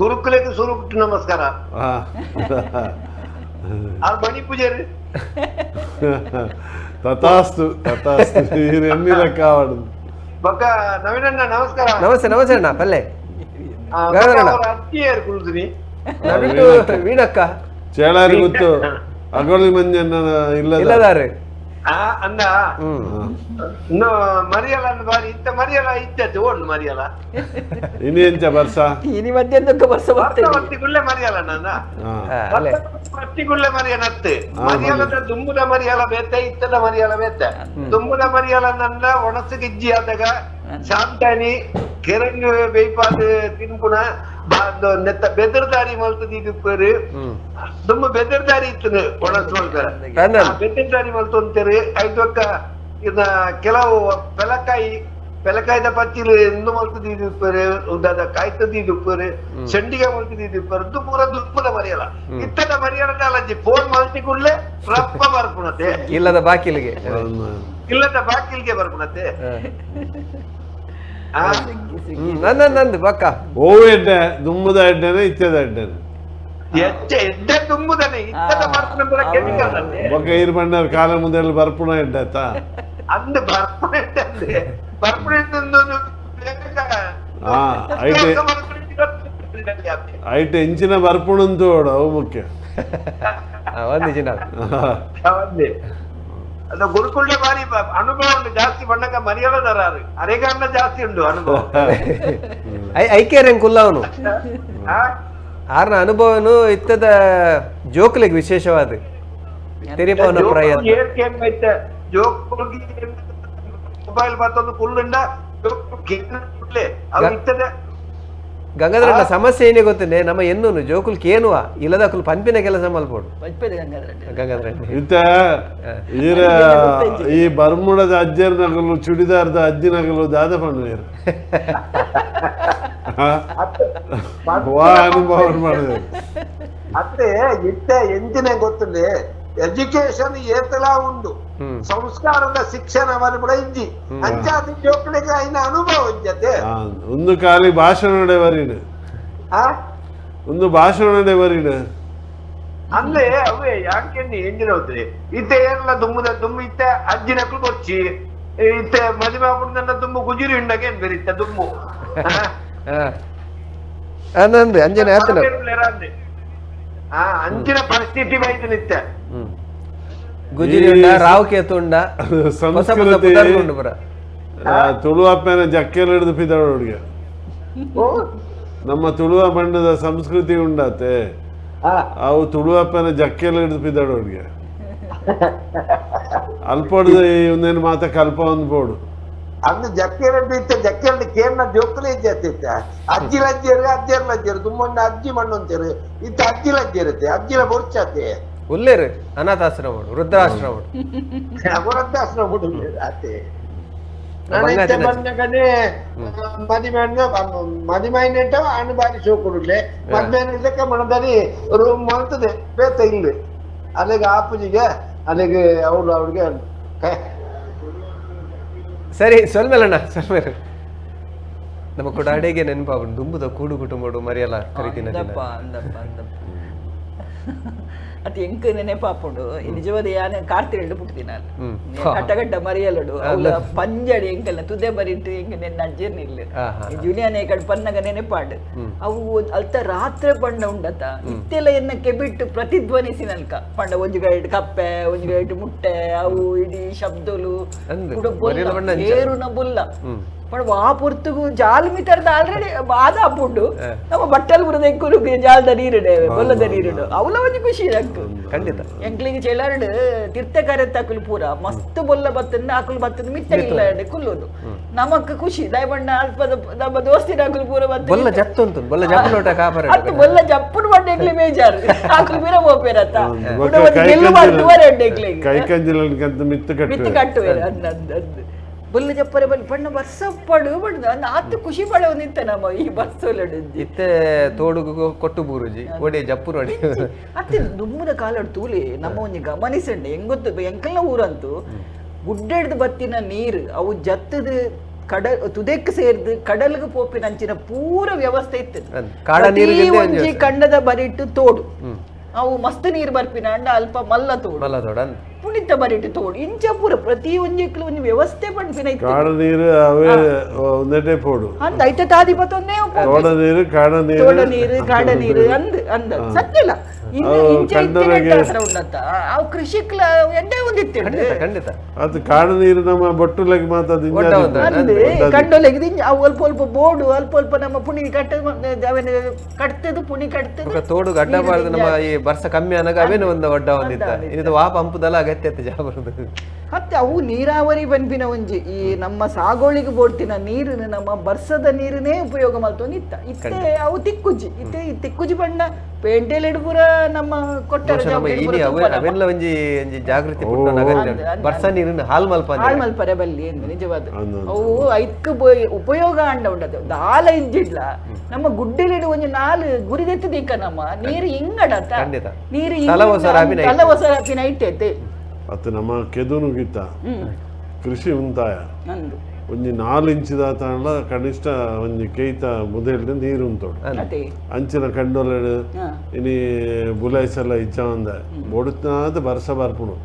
ಗುರುಕುಲಕ್ಕೆ ಸುರುಕುಟ್ಟು ನಮಸ್ಕಾರ. ಮಣಿ ಪೂಜಾರಿ ತಥಾಸ್ತು ತಥಾಸ್ತು ಕಾವಡು ಬಕ್ಕ ನವೀನಣ್ಣ ನಮಸ್ಕಾರ. ನಮಸ್ತೆ ನಮಸ್ತೆ ಅಣ್ಣ ಪಲ್ಲೆ ವೀಣಕ್ಕ ಚೇಳಾರಿ ಗೊತ್ತು ಅಗೊಳ್ಳಿ ಮಂಜಣ್ಣ ಇಲ್ಲದಾರೆ ಅಣ್ಣ ಮರಿಯಲ್ಲ ಬಾರಿ ಇತ್ತ ಮರಿಯಲ್ಲ ಇತ್ತ ಓಡ್ ಮರಿಯಲ್ಲ ಇನ್ನೆಂಚ ವರ್ಷ ಇನಿ ಮಧ್ಯಾಹ್ನಕ್ಕ ವರ್ಷ ಗುಳ್ಳೆ ಮರಿಯಲ್ಲ ನನ್ನ ಪಟ್ಟಿ ಗುಳ್ಳೆ ಮರಿಯನತ್ತೆ ಮರಿಯಲದ ದುಂಬುದ ಮರಿಯಲ ಬೇತೆ ಇತ್ತದ ಮರಿಯಲ ಬೇತೆ ದುಂಬುದ ಮರಿಯಲ ನನ್ನ ಒಣಸು ಗಿಜ್ಜಿ ಆದಾಗ ಶಾಂತಾನಿ ಕೆರಂಗ್ ಬೇಯ್ಪಾದ ತಿನ್ಪುಣ ನೆತ್ತ ಬೆದರ್ದಾರಿ ಮಲ್ತದಿಪ್ಪರು ದುಂಬ ಬೆದರ್ದಾರಿ ಇತ್ತು ಒಣಸು ಮಲ್ತಾರೆ ಬೆದರ್ದಾರಿ ಮಲ್ತು ಅಂತಾರೆ ಐದಕ್ಕ ಇದ ಕೆಲವು ಪೆಲಕಾಯಿ ಪೆಲಕಾಯ್ದ ಪಚ್ಚಿಲು ಎಂದು ಮಲ್ತದಿಪ್ಪರು ಉದಾದ ಕಾಯ್ತದಿಪ್ಪರು ಚಂಡಿಗೆ ಮಲ್ತದಿಪ್ಪರು ಪೂರ ದುಪ್ಪದ ಮರಿಯಲ್ಲ ಇತ್ತದ ಮರಿಯಲ್ಲ ಅಲ್ಲಜ್ಜಿ ಫೋನ್ ಮಲ್ತಿ ಕೂಡಲೇ ರಪ್ಪ ಬರ್ಪುಣತೆ ಇಲ್ಲದ ಬಾಕಿಲಿಗೆ ಇಲ್ಲದ ಬಾಕಿಲ್ಗೆ ಬರ್ಪುಣತೆ ನಂದು ಬಕ್ಕ ಓ ಎಡ್ಡೆ ದುಂಬುದ ಎಡ್ಡೆನೆ ಇತ್ತದ ಎಡ್ಡೆನೆ ಎಡ್ಡೆ ದುಂಬುದನೆ ಇತ್ತದ ಬರ್ಪುಣ ಕೆಮಿಕಲ್ ಬೊಕ್ಕ ಈರ್ ಬಂಡಾರ ಕಾಲ ಮುಂದೆ ಬರ್ಪುಣ ಎಡ್ಡೆ ಆತ ಅಂದ್ ಬರ್ಪುಣ ಎಡ್ಡೆ ಅಂದೆ ಬರ್ಪುಣ ಐಟೆ ಇಂಚಿನ ಬರ್ಪುಣಂತೂ ಅವು ಮುಖ್ಯ ಒಂದು ಜಿನ ಅದು ಗುರುಕುಲ ಬಾರಿ ಅನುಭವ ಉಂಟು ಜಾಸ್ತಿ ಬಣ್ಣಕ ಮರಿಯಲದರಾರು ಅರೆಗಣ್ಣ ಜಾಸ್ತಿ ಉಂಟು ಅನುಭವ ಐಕೇರೆಂಗ್ ಕುಲ್ಲವನು ಆರ್ನ ಅನುಭವನು ಇತ್ತದ ಜೋಕ್ಲಿಗೆ ವಿಶೇಷವಾದ ತೆರಿಪವನ ಪ್ರಯತ್ನ. ಮೊಬೈಲ್ ಬತ್ತೊಂದು ಕುಲ್ಲುಂಡ ಅವು ಇತ್ತದೆ. ಗಂಗಾಧರಣ್ಣ ಸಮಸ್ಯೆ ಏನೇ ಗೊತ್ತೇ ನಮ್ಮ ಎನ್ನೂನು ಜೋಕುಲ್ ಕೇನುವ ಇಲ್ಲದ ಪಂಪಿನ ಕೆಲಸ ಮಲ್ಪೋಡು ಗಂಗಾಧರಣ್ಣ. ಇತ್ತ ಈರ ಈ ಬರ್ಮುಡದ ಅಜ್ಜರ ನಗಲು ಚುಡಿದಾರದ ಅಜ್ಜಿ ನಗಲು ದಾದ ಪಣ್ಣು ವಾ ಅನುಭವ ಮಾಡಿದೆ. ಅತ್ತೆ ಇತ್ತ ಎಂಜಿನ ಗೊತ್ತಿಲ್ಲ ಎಜುಕೇಶನ್ ಏತಲಾ ಉಂಡು ಸಂಸ್ಕಾರದ ಶಿಕ್ಷಣ ಕೂಡ ಇಜ್ಜಿ ಅಂಚಾದ ಜೋಕ್ಲಿಗೆ ಐನ ಅನುಭವ ಇಜ್ಜತೆ. ಒಂದು ಖಾಲಿ ಭಾಷಣ ಬರೀಡು ಒಂದು ಭಾಷಣ ಬರೀಡು ಅಂದ್ರೆ ಅವೇ ಯಾಕೆ ಎಂಜಿನ ಹೋಗ್ತದೆ ಇತ್ತ ಏನೆಲ್ಲ ದುಮ್ಮದ ದುಮ್ಮು ಇತ್ತ ಅಜ್ಜಿನಕ್ಳು ಬೊಚ್ಚಿ ಇತ್ತ ಮದುವೆ ಆಗ್ಬಿಡ್ದನ್ನ ದುಮ್ಮು ಗುಜುರಿ ಉಂಡಾಗ ಏನ್ ಬೇರೆ ಇತ್ತ ದುಮ್ಮು ಅಂಜನೆ ಅಂಚಿನ ಪರಿಸ್ಥಿತಿ ಬೈದನಿತ್ತ ಗುಜಿರಿ ಉಂಡ ರಾವ್ ಕೇತು ಉಂಡ ಸಂಸ್ಕೃತಿ ತುಳುವಪ್ಪನ ಜಕ್ಕೆಲ್ಲ ಹಿಡಿದು ಪಿದಾಡುಗೆ ನಮ್ಮ ತುಳುವ ಬಣ್ಣದ ಸಂಸ್ಕೃತಿ ಉಂಡಾತೆ ಅವು ತುಳುವಪ್ಪನ ಜಕ್ಕೆಲ್ಲ ಹಿಡಿದು ಪಿದಾಡುಗೆ ಅಲ್ಪೊಡ್ದು ಒಂದೇನು ಮಾತ ಕಲ್ಪ ಒಂದು ಬೋಡು ಅಂದು ಜಕ್ಕೆರಡ್ಡು ಇತ್ತ ಜಕ್ಕೆರಡು ಕೇರ್ನ ಜೋಕುಲೇ ಇಜ್ಜಾತಿತ್ತ ಅಜ್ಜಿಲ ಅಜ್ಜಿಯರು ಅಜ್ಜಿಯರ್ಲ ಅಜ್ಜಿಯರು ತುಂಬೊಂದು ಅಜ್ಜಿ ಮಣ್ಣು ಅಂತೀರು ಇತ್ತ ಅಜ್ಜಿಲ ಅಜ್ಜಿರುತ್ತೆ ಅಜ್ಜಿಲ ಬೊರ್ಚಾತೆ ಉಲ್ಲೇರು ಅನಾಥಾಶ್ರಮ ವೃದ್ಧಾಶ್ರಮ ವೃದ್ಧಾಶ್ರಮ ಅತ್ತೆ. ಬಂದಾಗನೆ ಮದಿಮೆ ಮದಿಮೈನೆಂಟ ಅಣ್ಣು ಬಾರಿ ಶೋಕುಡುಲೆ ಮದ್ಮೇಲೆ ಮಣದರಿ ರೂಮ್ ಮಾಡ್ತದೆ ಬೇತ ಇಲ್ಲಿ ಅಲ್ಲಿಗೆ ಆಪುಜಿಗೆ ಅಲ್ಲಿಗೆ ಅವ್ರು ಅವ್ರಿಗೆ ಸರಿ ಸೊಲ್ಮೇಲಣ್ಣ ಸೊಲ್ಮೇಲೆ ನಮ್ಮ ಕೂಡ ಅಡೆಗೆ ನೆನಪಾಗುಂಡು ದುಂಬುದ ಕೂಡು ಕುಟುಂಬಡು ಮರಿಯಲ್ಲ ಕರಿತೀನಿ. ಅದು ಎಂಕ್ ನೆನಪಾಪುಂಡು ನಿಜವಾದ ಯಾನ ಕಾರ್ತಿಲ್ಡು ಪುಟ್ಟಿನ ಕಟ್ಟಗಡ್ಡ ಮರಿಯಲಡು ಅವ್ಲ ಪಂಜಡಿ ಎಂಕಲ್ನ ತುದೆ ಬರಿಟ್ಟು ಎಂಕ್ ನೆನ್ನ ಅಜ್ಜೆರ್ನಿಲ್ಲ ಜುಲಿಯಾನೆ ಕಡೆ ಪನ್ನಗ ನೆನಪಾಡು ಅವು ಅಲ್ತ ರಾತ್ರಿ ಪಂಡ ಉಂಡತ ಇತ್ತೆಲ್ಲ ಎನ್ನ ಕೆಬಿಟ್ಟು ಪ್ರತಿಧ್ವನಿಸಿನಲ್ಕ ಪಂಡ ಒಂಜಿ ಗೈಡ್ ಕಪ್ಪೆ ಒಂಜಿ ಗೈಡ್ ಮುಟ್ಟೆ ಅವು ಇಡೀ ಶಬ್ದಲು ಏರುನ ಬುಲ್ಲ ಪಂಡ ಆ ಪೊರ್ತುಗು ಜಾಲ್ ಮಿತರ್ದ ಆಲ್ರೆಡಿ ಬಾದ ಆಪುಂಡು ನಮ್ಮ ಬಟ್ಟಲ್ ಬುರದ ಎಂಕುಲು ಜಾಲ್ದ ನೀರುಡೆ ಬೊಲ್ಲದ ನೀರುಡು ಅವಲ ಒಂಜಿ ಖುಷಿ ನಂಕು ಖಂಡಿತ. ಎಂಕ್ಲಿಗೆ ಚೆಲ್ಲರಡು ತೀರ್ಥಕಾರ್ಯದ ಅಕುಲು ಪೂರ ಮಸ್ತ್ ಬೊಲ್ಲ ಬತ್ತಂದ ಅಕುಲು ಬತ್ತಂದ ಮಿತ್ತ ಇಲ್ಲ ಕುಲ್ಲುದು ನಮಕ್ ಖುಷಿ ದಯಬಣ್ಣ ಅಲ್ಪ ನಮ್ಮ ದೋಸ್ತಿನ ಅಕುಲು ಪೂರ ಬತ್ತ ಬೊಲ್ಲ ಜತ್ತು ಉಂಟು ಬೊಲ್ಲ ಜಪ್ಪು ಕಾಪರ ಅತ್ತು ಬೊಲ್ಲ ಜಪ್ಪುನು ಬಂಡ ಎಂಕ್ಲಿ ಬೇಜಾರು ಅಕುಲು ಪೂರ ಪೋಪೇರತ್ತ ಗೆಲ್ಲು ಮಾಡ್ದುವರೆ ಎಂಕ್ಲಿಗೆ ಕೈಕಂಜಿಲ ಮಿತ್ತು ಮಿತ್ತು ಕಟ್ಟುವೆ ಅಂದ ಅಂದ ಬೊಲ್ಲ ಜಪ್ಪರೆ ಬಲ್ಲಿ ಬಣ್ಣ ಬರ್ಸ ಪಡು ಬಣ್ಣ ಆತು ಖುಷಿ ಪಡೋ ನಿಂತ ನಮ್ಮ ಈ ಬರ್ಸೋಲಡು ಇತ್ತೆ ತೋಡುಗು ಕೊಟ್ಟು ಬೂರುಜಿ ಒಡೆ ಜಪ್ಪು ನೋಡಿ ಅತ್ತೆ ದುಮ್ಮದ ಕಾಲಡು ತೂಲಿ ನಮ್ಮ ಒಂಜಿ ಗಮನಿಸಂಡೆ ಹೆಂಗೊತ್ತು ಎಂಕಲ್ನ ಊರಂತೂ ಗುಡ್ಡೆಡ್ದು ಬತ್ತಿನ ನೀರು ಅವು ಜತ್ತದ ಕಡ ತುದೆಕ್ ಸೇರ್ದು ಕಡಲ್ಗೆ ಪೋಪಿನ ಅಂಚಿನ ಪೂರ ವ್ಯವಸ್ಥೆ ಇತ್ತು. ಒಂಜಿ ಕಂಡದ ಬರಿಟ್ಟು ತೋಡು ಅವು ಮಸ್ತ್ ನೀರು ಬರ್ಪಿನ ಅಂಡ ಅಲ್ಪ ಮಲ್ಲ ತೋಡು ಪುಣಿತ ಬರಿಟ್ಟು ತೋಡು ಇಂಚ ಪೂರ ಪ್ರತಿ ಒಂಜಿ ಒಂಜಿ ವ್ಯವಸ್ಥೆ ಪನ್ಪಿನ ಕಾಡ ನೀರು ಅವೇ ಒಂದೆಟೆ ಪೋಡು ಅಂದ ಐತ ತಾದಿ ಬತ್ತೊಂದೇ ತೋಡ ನೀರು ಕಾಡ ನೀರು ತೋಡ ನೀರು ಕಾಡ ನೀರು ಅಂದ್ ಅಂದ ಸತ್ಯಲ್ಲ ಇನ್ನು ಇಂಚ ಇತ್ತಿನ ಉಂಡತ್ತ ಅವು ಕೃಷಿಕ್ಲ ಎಂದೇ ಒಂದಿತ್ತು ಖಂಡಿತ. ಅದು ಕಾಡ ನೀರು ನಮ್ಮ ಬೊಟ್ಟುಲೆಗ್ ಮಾತ್ರ ಅಂದ್ ಕಂಡೊಲೆಗ್ ದಿಂಜ ಅವು ಅಲ್ಪ ಅಲ್ಪ ಬೋಡು ಅಲ್ಪ ಅಲ್ಪ ನಮ್ಮ ಪುಣಿ ಕಟ್ಟ ಅವನ ಕಟ್ತದು ಪುಣಿ ಕಟ್ತದು ತೋಡು ಗಡ್ಡ ಬಾರ್ದು ನಮ್ಮ ಈ ಬರ್ಸ ಕಮ್ಮಿ ಅನ್ನಾಗ ಅವೇನು ಒಂದು ಒಡ್ಡ ಒಂದಿತ್ತ ಇದು ವಾ ಪಂಪುದಲ್ಲ ಅಗತ್ಯ ಜಾಬರ್ದು. ಮತ್ತೆ ಅವು ನೀರಾವರಿ ಬನ್ಪಿನ ಒಂಜಿ ಈ ನಮ್ಮ ಸಾಗೋಳಿಗೆ ಬೋಡ್ತಿನ ನೀರನ್ನು ನಮ್ಮ ಬರ್ಸದ ನೀರನ್ನೇ ಉಪಯೋಗ ಮಲ್ತೊಂದು ಇತ್ತ ಇತ್ತೆ ಅವು ತಿಕ್ಕುಜಿ ಇತ್ತೆ ತಿಕ್ಕುಜಿ ಬಣ್ಣ ಪೇಂಟೆಲೆಡ್ ಪೂರ ನಮ್ಮ ಕೊಟ್ಟರೆ ಅವೆಲ್ಲ ಒಂಜಿ ಒಂಜಿ ಜಾಗೃತಿ ಬರ್ಸ ನೀರನ್ನು ಹಾಲ್ ಮಲ್ಪ ಹಾಲ್ ಮಲ್ಪರೆ ಬಲ್ಲಿ ಎಂದು ನಿಜವಾದ ಅವು ಐಕ್ ಉಪಯೋಗ ಅಂಡ ಉಂಡದು ದಾಲ ಇಜ್ಜಿಡ್ಲ ನಮ್ಮ ಗುಡ್ಡೆಲೆಡ್ ಒಂಜಿ ನಾಲ್ ಗುರಿದೆತ್ತು ದಿಕ್ಕ ನಮ್ಮ ನೀರು ಹಿಂಗಡತ ನೀರು ತಲವಸರಾಪಿನ ಇಟ್ಟೈತೆ. ಅತ್ತ ನಮ್ಮ ಕೆದುನು ಗಿತ್ತ ಕೃಷಿ ಉಂತಾಯ ಒಂಜಿ 4 ಇಂಚಿದ ತಾಂಡ ಕನಿಷ್ಠ ಒಂಜಿ ಕೇಯ್ತ ಮುದೆಲ್ಡ್ ನೀರು ಉಂತೋಡು ಅಂಚಿನ ಕಂಡೊಲೆಡ್ ಇನಿ ಬುಲೈಸೆಲ್ಲ ಇಜ್ಜಾವಂದ ಬೊಡುತ್ನಾದ ಬರ್ಸ ಬರ್ಪುಂಡು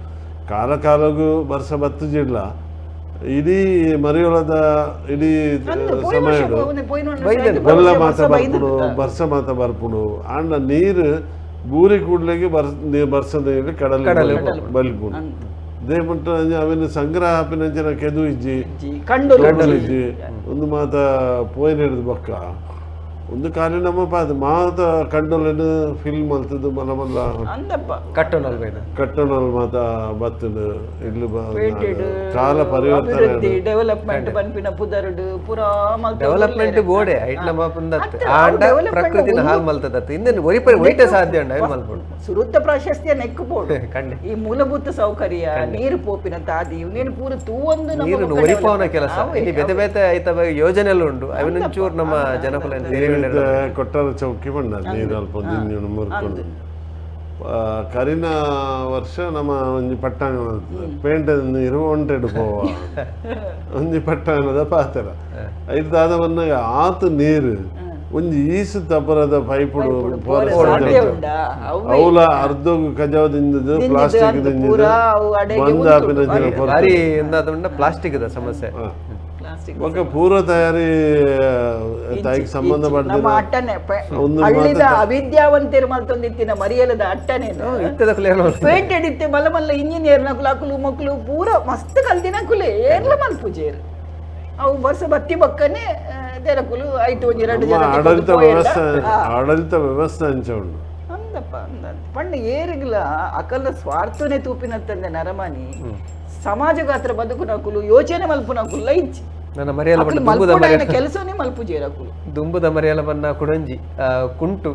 ಕಾಲ ಕಾಲಗು ಬರ್ಸ ಬತ್ತುಜಿಡ್ಲ ಇಡೀ ಮರಿಯೊಳದ ಇಡೀ ಸಮಯಡು ಬೊಲ್ಲ ಮಾತ ಬರ್ಪುಂಡು ಬರ್ಸ ಮಾತ ಬರ್ಪುಂಡು ಆಂಡ ನೀರು ಬೂರಿ ಕೂಡ್ಲೆಗೆ ಬರ್ಸದ ನೀರು ಕಡಲ ಬಲ್ಪುಂಡು ದೇಮುಟ್ಟ ಅವೆನ್ ಸಂಗ್ರಹ ಆಪಿನಂಚಿನ ಕೆದು ಇಜ್ಜಿ ಕಂಡೊಲು ಇಜ್ಜಿ ಒಂದು ಮಾತ ಪೋಯಿನ ಹಿಡಿದು ಬೊಕ್ಕ ಒಂದು ಖಾಲಿ ನಮ್ಮ ಪಾದ ಮಾತ ಕಂಡೋಲೆನ್ ಫಿಲ್ ಮಲ್ತದ್ದು ಮಲ್ಲ ಮಲ್ಲ ಕಟ್ಟೋಣಲ್ ಕಟ್ಟೋಣಲ್ ಮಾತ ಬತ್ತುಂಡು ಇಲ್ಲು ಕಾಲ ಪರಿವರ್ತನೆ ಡೆವಲಪ್ಮೆಂಟ್ ಪನ್ಪಿನ ಪುದರುಡು ಪೂರಾ ಡೆವಲಪ್ಮೆಂಟ್ ಬೋಡೆ ಐಟ್ ನಮ್ಮ ಪುಂದತ್ತು ಆಂಡ ಪ್ರಕೃತಿನ ಹಾಲ್ ಮಲ್ತದತ್ತು ಇಂದೆನ್ ಒರಿಪರಿ ಒಯ್ಟ ಸಾಧ್ಯ ಉಂಡು ಅವು ಮಲ್ಪೊಡು ಸುರುತ್ತ ಪ್ರಾಶಸ್ತ್ಯ ನೆಕ್ಕು ಬೋಡು ಈ ಮೂಲಭೂತ ಸೌಕರ್ಯ ನೀರು ಪೋಪಿನ ತಾದಿ ನೀರು ಪೂರ ತೂವೊಂದು ನೀರು ಒರಿಪಾವನ ಕೆಲಸ ಇಲ್ಲಿ ಬೇತೆ ಬೇತೆ ಐತ ಯೋಜನೆಲ್ಲ ಉಂಡು ಅವಿನೊಂಚೂರು ನಮ್ಮ ಜನಕುಲ ಕೊಟ್ಟಾರ ಚೌಕಿ ಬಂಡ ನೀರು ಅಲ್ಪ ದಿಂಜುಂಡು ಮುರ್ಕೊಂಡು ಕರಿನ ವರ್ಷ ನಮ್ಮ ಒಂಜಿ ಪಟ್ಟಾಂಗಣ ಪೇಂಟೆ ನೀರು ಒಂಟೆಡು ಪೋವ ಒಂಜಿ ಪಟ್ಟಾಂಗಣದ ಪಾತ್ರ ಐದು ದಾದ ಬಂದಾಗ ಆತು ನೀರು ಒಂಜಿ ಈಸು ತಪರದ ಪೈಪುಡು ಅವಲ ಅರ್ಧ ಕಜಾವ್ ದಿಂಜದು ಪ್ಲಾಸ್ಟಿಕ್ ದಿಂಜದು ಭಾರಿ ಪ್ಲಾಸ್ಟಿಕ್ ಸಮಸ್ಯೆ ఒక ಪೂರ್ವ ತಯಾರಿ ತಾಯಿಗೆ ಸಂಬಂಧ ಪಡೆದ ಅವಿದ್ಯಾವಂತರು ಮಲ್ತೊಂದಿತ್ತಿನ ಮರಿಯಲದ ಅಟ್ಟನೆ ಪೇಂಟೆಡ್ ಇತ್ತೆ ಮಲ್ಲ ಮಲ್ಲ ಇಂಜಿನಿಯರ್ ನಕುಲು ಅಕುಲು ಮಕ್ಕಳು ಪೂರ ಮಸ್ತ್ ಕಲ್ದಿನಕುಲು ಏರ್ಲ ಮಲ್ಪುಜೇರು ಅವು ವರ್ಷ ಬತ್ತಿ ಬಕ್ಕನೆ ತೆರಕುಲು ಐಟು ಒಂಜಿ ಎರಡು ಜನ ಆಡಳಿತ ವ್ಯವಸ್ಥೆ ಆಡಳಿತ ವ್ಯವಸ್ಥೆ ಅಂಚ ಉಂಡು ಅಂದಪ್ಪ ಅಂದ ಪಂಡ ಏರಿಗ್ಲ ಅಕಲ ಸ್ವಾರ್ಥನೇ ತೂಪಿನತ್ತಂದೆ ನರಮಾನಿ ಸಮಾಜಗಾತ್ರ ಬದುಕುನಕುಲು ಯೋಚನೆ ಮಲ್ಪುನಕುಲ್ಲ ಇಜ್ಜಿ ನನ್ನ ಮರಿಯಲ ದುಂಬುದ ಮರಿಯಲ ಕೆಲಸನೇ ಮಲ್ಪುಜೇರಕುಲು ದುಂಬುದ ಮರಿಯಲ ಬನ್ನ ಕುಡಂಜಿ ಕುಂಟು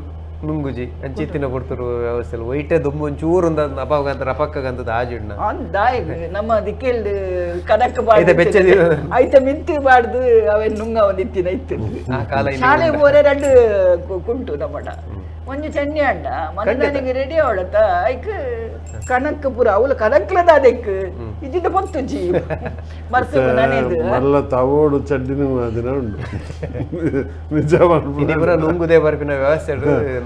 ನುಂಗುಜಿ ಅಂಚಿತ್ತಿನ ಕೊಡ್ತರು ವ್ಯವಸ್ಥೆ ಒಯ್ಟೆ ದುಂಬು ಒಂಚೂರು ಒಂದು ಅಪಗಂತ ರಪಕ್ಕಗಂತದ ಆಜಿಡ್ನ ದಾಯಗ್ ನಮ್ಮ ದಿಕ್ಕೆಲ್ ಕನಕ್ ಬಾರ್ದು ಐತ ಮಿಂತು ಬಾರ್ದು ಅವೇನ್ ನುಂಗ ಒಂದಿತ್ತಿನ ಇತ್ತು ಶಾಲೆ ಬೋರೆ ರಡ್ಡು ಕುಂಟು ನಮ್ಮಡ ಒಂಜಿ ಚೆನ್ನಿ ಅಂಡ ಮನದಾನಿಗೆ ರೆಡಿ ಅವಳತ್ತ ಐಕ್ ಕಣಕ್ ಪೂರ ಅವಳು ಕಣಕ್ಲದ ಅದಕ್ಕೆ ಇದ್ದಿದ್ದ ಪೊತ್ತುಜಿ ಮರ್ಸು ನನೇದು ಮಲ್ಲ ತವೋಡು ಚಡ್ಡಿನ ದಿನ ಉಂಡು ನಿಜ ಪೂರ ನುಂಗುದೇ ಬರ್ಪಿನ ವ್ಯವಸ್ಥೆ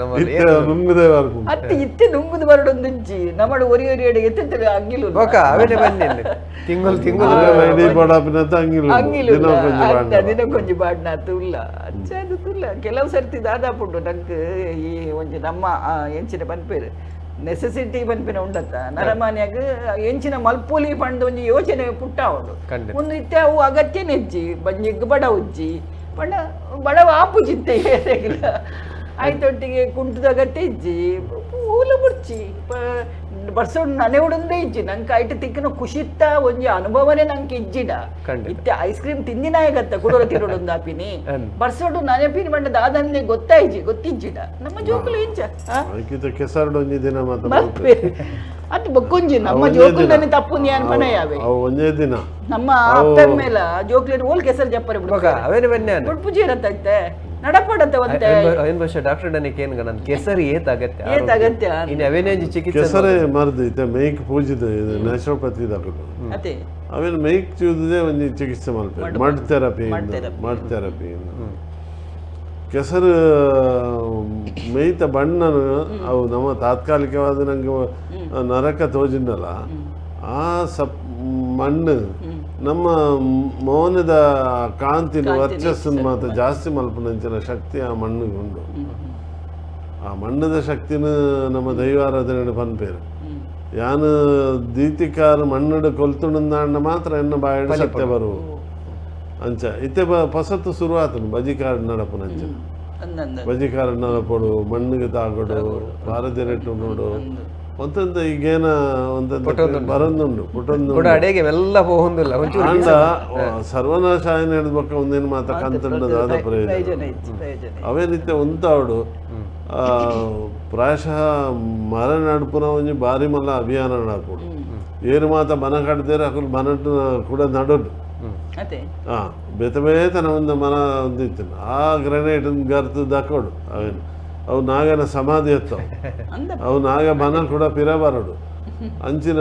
ನಮ್ಮಲ್ಲಿ ನುಂಗುದೇ ಬರ್ಪು ಅತ್ತೆ ಇತ್ತೆ ನುಂಗುದು ಬರಡೊಂದುಂಚಿ ನಮ್ಮಡು ಒರಿ ಒರಿ ಎಡೆ ಎತ್ತೆ ಅಂಗಿಲು ಬೊಕ ಅವೇನೆ ಬನ್ನಿ ತಿಂಗಳು ತಿಂಗಳು ರೆಡಿ ಬಡಪಿನಂತ ಅಂಗಿಲು ಅಂಗಿಲು ದಿನಕ್ಕೊಂಜಿ ಬಾಡ್ನಾತು ಉಲ್ಲ ಅಚ್ಚ ಅದು ತುಲ್ಲ ಕೆಲವು ಸರ್ತಿ ದಾದಾಪುಂಡು ನಂಗೆ ಈ ಒಂಜಿ ನಮ್ಮ ಎಂಚಿನ ಪನ್ಪೇರು ನೆಸೆಸಿಟಿ ಪನ್ಪಿನ ಉಂಡತ್ತ ನರಮಾನ್ಯಾಗ ಎಂಚಿನ ಮಲ್ಪುಲಿ ಪಂಡ ಒಂಜಿ ಯೋಚನೆ ಪುಟ್ಟಾವುಂಡು ಒಂದು ಇತ್ತೆ ಅವು ಅಗತ್ಯ ನೆಜ್ಜಿ ಬಂಜಿಗ್ ಬಡ ಉಜ್ಜಿ ಪಂಡ ಬಡವ ಆಪುಜಿತ್ತೆ ಏರೆಗಿಲ್ಲ ಆಯ್ತೊಟ್ಟಿಗೆ ಕುಂಟದ ಅಗತ್ಯ ಇಜ್ಜಿ ಊಲ ಮುರ್ಚಿ ಬರ್ಸೋಡ್ ನನೆ ಉಡಂದೇ ಇಜ್ಜಿ ನಂಗೆ ಐಟ್ ತಿಕ್ಕಿನ ಖುಷಿತ್ತ ಒಂಜಿ ಅನುಭವನೇ ನಂಗೆ ಇಜ್ಜಿಡ ಇತ್ತೆ ಐಸ್ ಕ್ರೀಮ್ ತಿಂದಿನಾಯಗತ್ತ ಕುಡೋರ ತಿರೋಡೊಂದು ಆಪಿನಿ ಬರ್ಸೋಡು ನನೆಪಿನಿ ಬಂಡ ದಾದಂದೆ ಗೊತ್ತಾಯ್ಜಿ ಗೊತ್ತಿಜ್ಜಿಡ ನಮ್ಮ ಜೋಕುಲು ಇಂಚ ಕೆಸರುಡು ಒಂಜಿ ದಿನ ಅದು ಬೊಕ್ಕೊಂಜಿ ನಮ್ಮ ಜೋಕುಲನೆ ತಪ್ಪು ಅನ್ಪಣ ಯಾವೆ ಒಂಜೇ ದಿನ ನಮ್ಮ ಅಪ್ಪ ಮೇಲ ಜೋಕ್ಲೇನು ಓಲ್ ಕೆಸರು ಜಪ್ಪರೆ ಬಿಡು ಇರತ್ತೈತೆ ನಡಪಡತ್ತೆ ಒಂತೆ ಐನ್ ವರ್ಷ ಡಾಕ್ಟರ್ ನನಗೆ ಏನು ನನ್ನ ಕೆಸರು ಏತ್ ಅಗತ್ಯ ಏತ್ ಅಗತ್ಯ ಇನ್ನು ಅವೇನೇ ಚಿಕಿತ್ಸೆ ಕೆಸರೇ ಮರ್ದು ಇತ್ತೆ ಮೇಯ್ಕ್ ಪೂಜಿದ ನ್ಯಾಚುರೋಪತಿ ದಾಕುಲು ಅದೇ ಅವೇನು ಮೇಯ್ಕ್ ಚೂದಿದೆ ಒಂಜಿ ಚಿಕಿತ್ಸೆ ಮಲ್ಪೆ ಮಡ್ ಥೆರಪಿ ಮಡ್ ಥೆರಪಿ ಕೆಸರು ಮೇಯ್ತ ಬಣ್ಣನು ಅವು ನಮ್ಮ ತಾತ್ಕಾಲಿಕವಾದ ನಂಗೆ ನರಕ ತೋಜಿನಲ್ಲ ಆ ಸಪ್ ಮಣ್ಣು ನಮ್ಮ ಮೌನದ ಕಾಂತಿನ ವರ್ಚಸ್ಸನ್ನು ಮಾತ್ರ ಜಾಸ್ತಿ ಮಲ್ಪುನಂಚಿನ ಶಕ್ತಿ ಆ ಮಣ್ಣಿಗೆ ಉಂಡು. ಆ ಮಣ್ಣದ ಶಕ್ತಿನ ನಮ್ಮ ದೈವಾರಾಧನೆ ಪನ್ಪೇರು ಯಾನು ದೀತಿಕಾರ ಮಣ್ಣಡು ಕೊಲ್ತುಂಡಾಂಡ ಮಾತ್ರ ಎನ್ನ ಬಾಯಡು ಸತ್ಯ ಬರುವು ಅಂಚ ಇತ್ತೆ ಪೊಸತ್ತು ಶುರುವಾತನು ಬಜಿಕಾರ ನಡಪುನಂಚ ಬಜಿಕಾರ ನಡಪಡು ಮಣ್ಣಿಗೆ ತಾಗಡು ಭಾರತ ನೋಡು ಒಂತಂತ ಈಗೇನ ಒಂತಂತ ಬರಂದುಂಡು ಪುಟೊಂದು ಅಡೆಗೆ ಎಲ್ಲ ಹೋಗುದಿಲ್ಲ ಆಂಡ ಸರ್ವನಾಶ ಆಯ್ನ ಹಿಡಿದ್ಬಕ್ಕ ಒಂದೇನು ಮಾತ ಕಂತಂಡದಾದ ಪ್ರಯೋಜನ ಅವೇ ರೀತಿ ಉಂತಾವಡು ಪ್ರಾಯಶಃ ಮರ ನಡ್ಪುನ ಒಂಜಿ ಬಾರಿ ಮಲ್ಲ ಅಭಿಯಾನ ನಡಪುಡು ಏರು ಮಾತ ಬನ ಕಡ್ದೇರು ಅಕುಲು ಬನಟ್ಟು ಕೂಡ ನಡೋಡು ಬೇತ ಬೇತನ ಒಂದು ಮನ ಒಂದಿತ್ತು ಆ ಗ್ರೆನೇಟ್ ಗರ್ತು ದಕ್ಕೋಡು ಅವೇನು ಅವು ನಾಗನ ಸಮಾಧಿ ಎತ್ತವು ಅವು ನಾಗ ಬನ ಕೂಡ ಪಿರಬಾರಡು ಅಂಚಿನ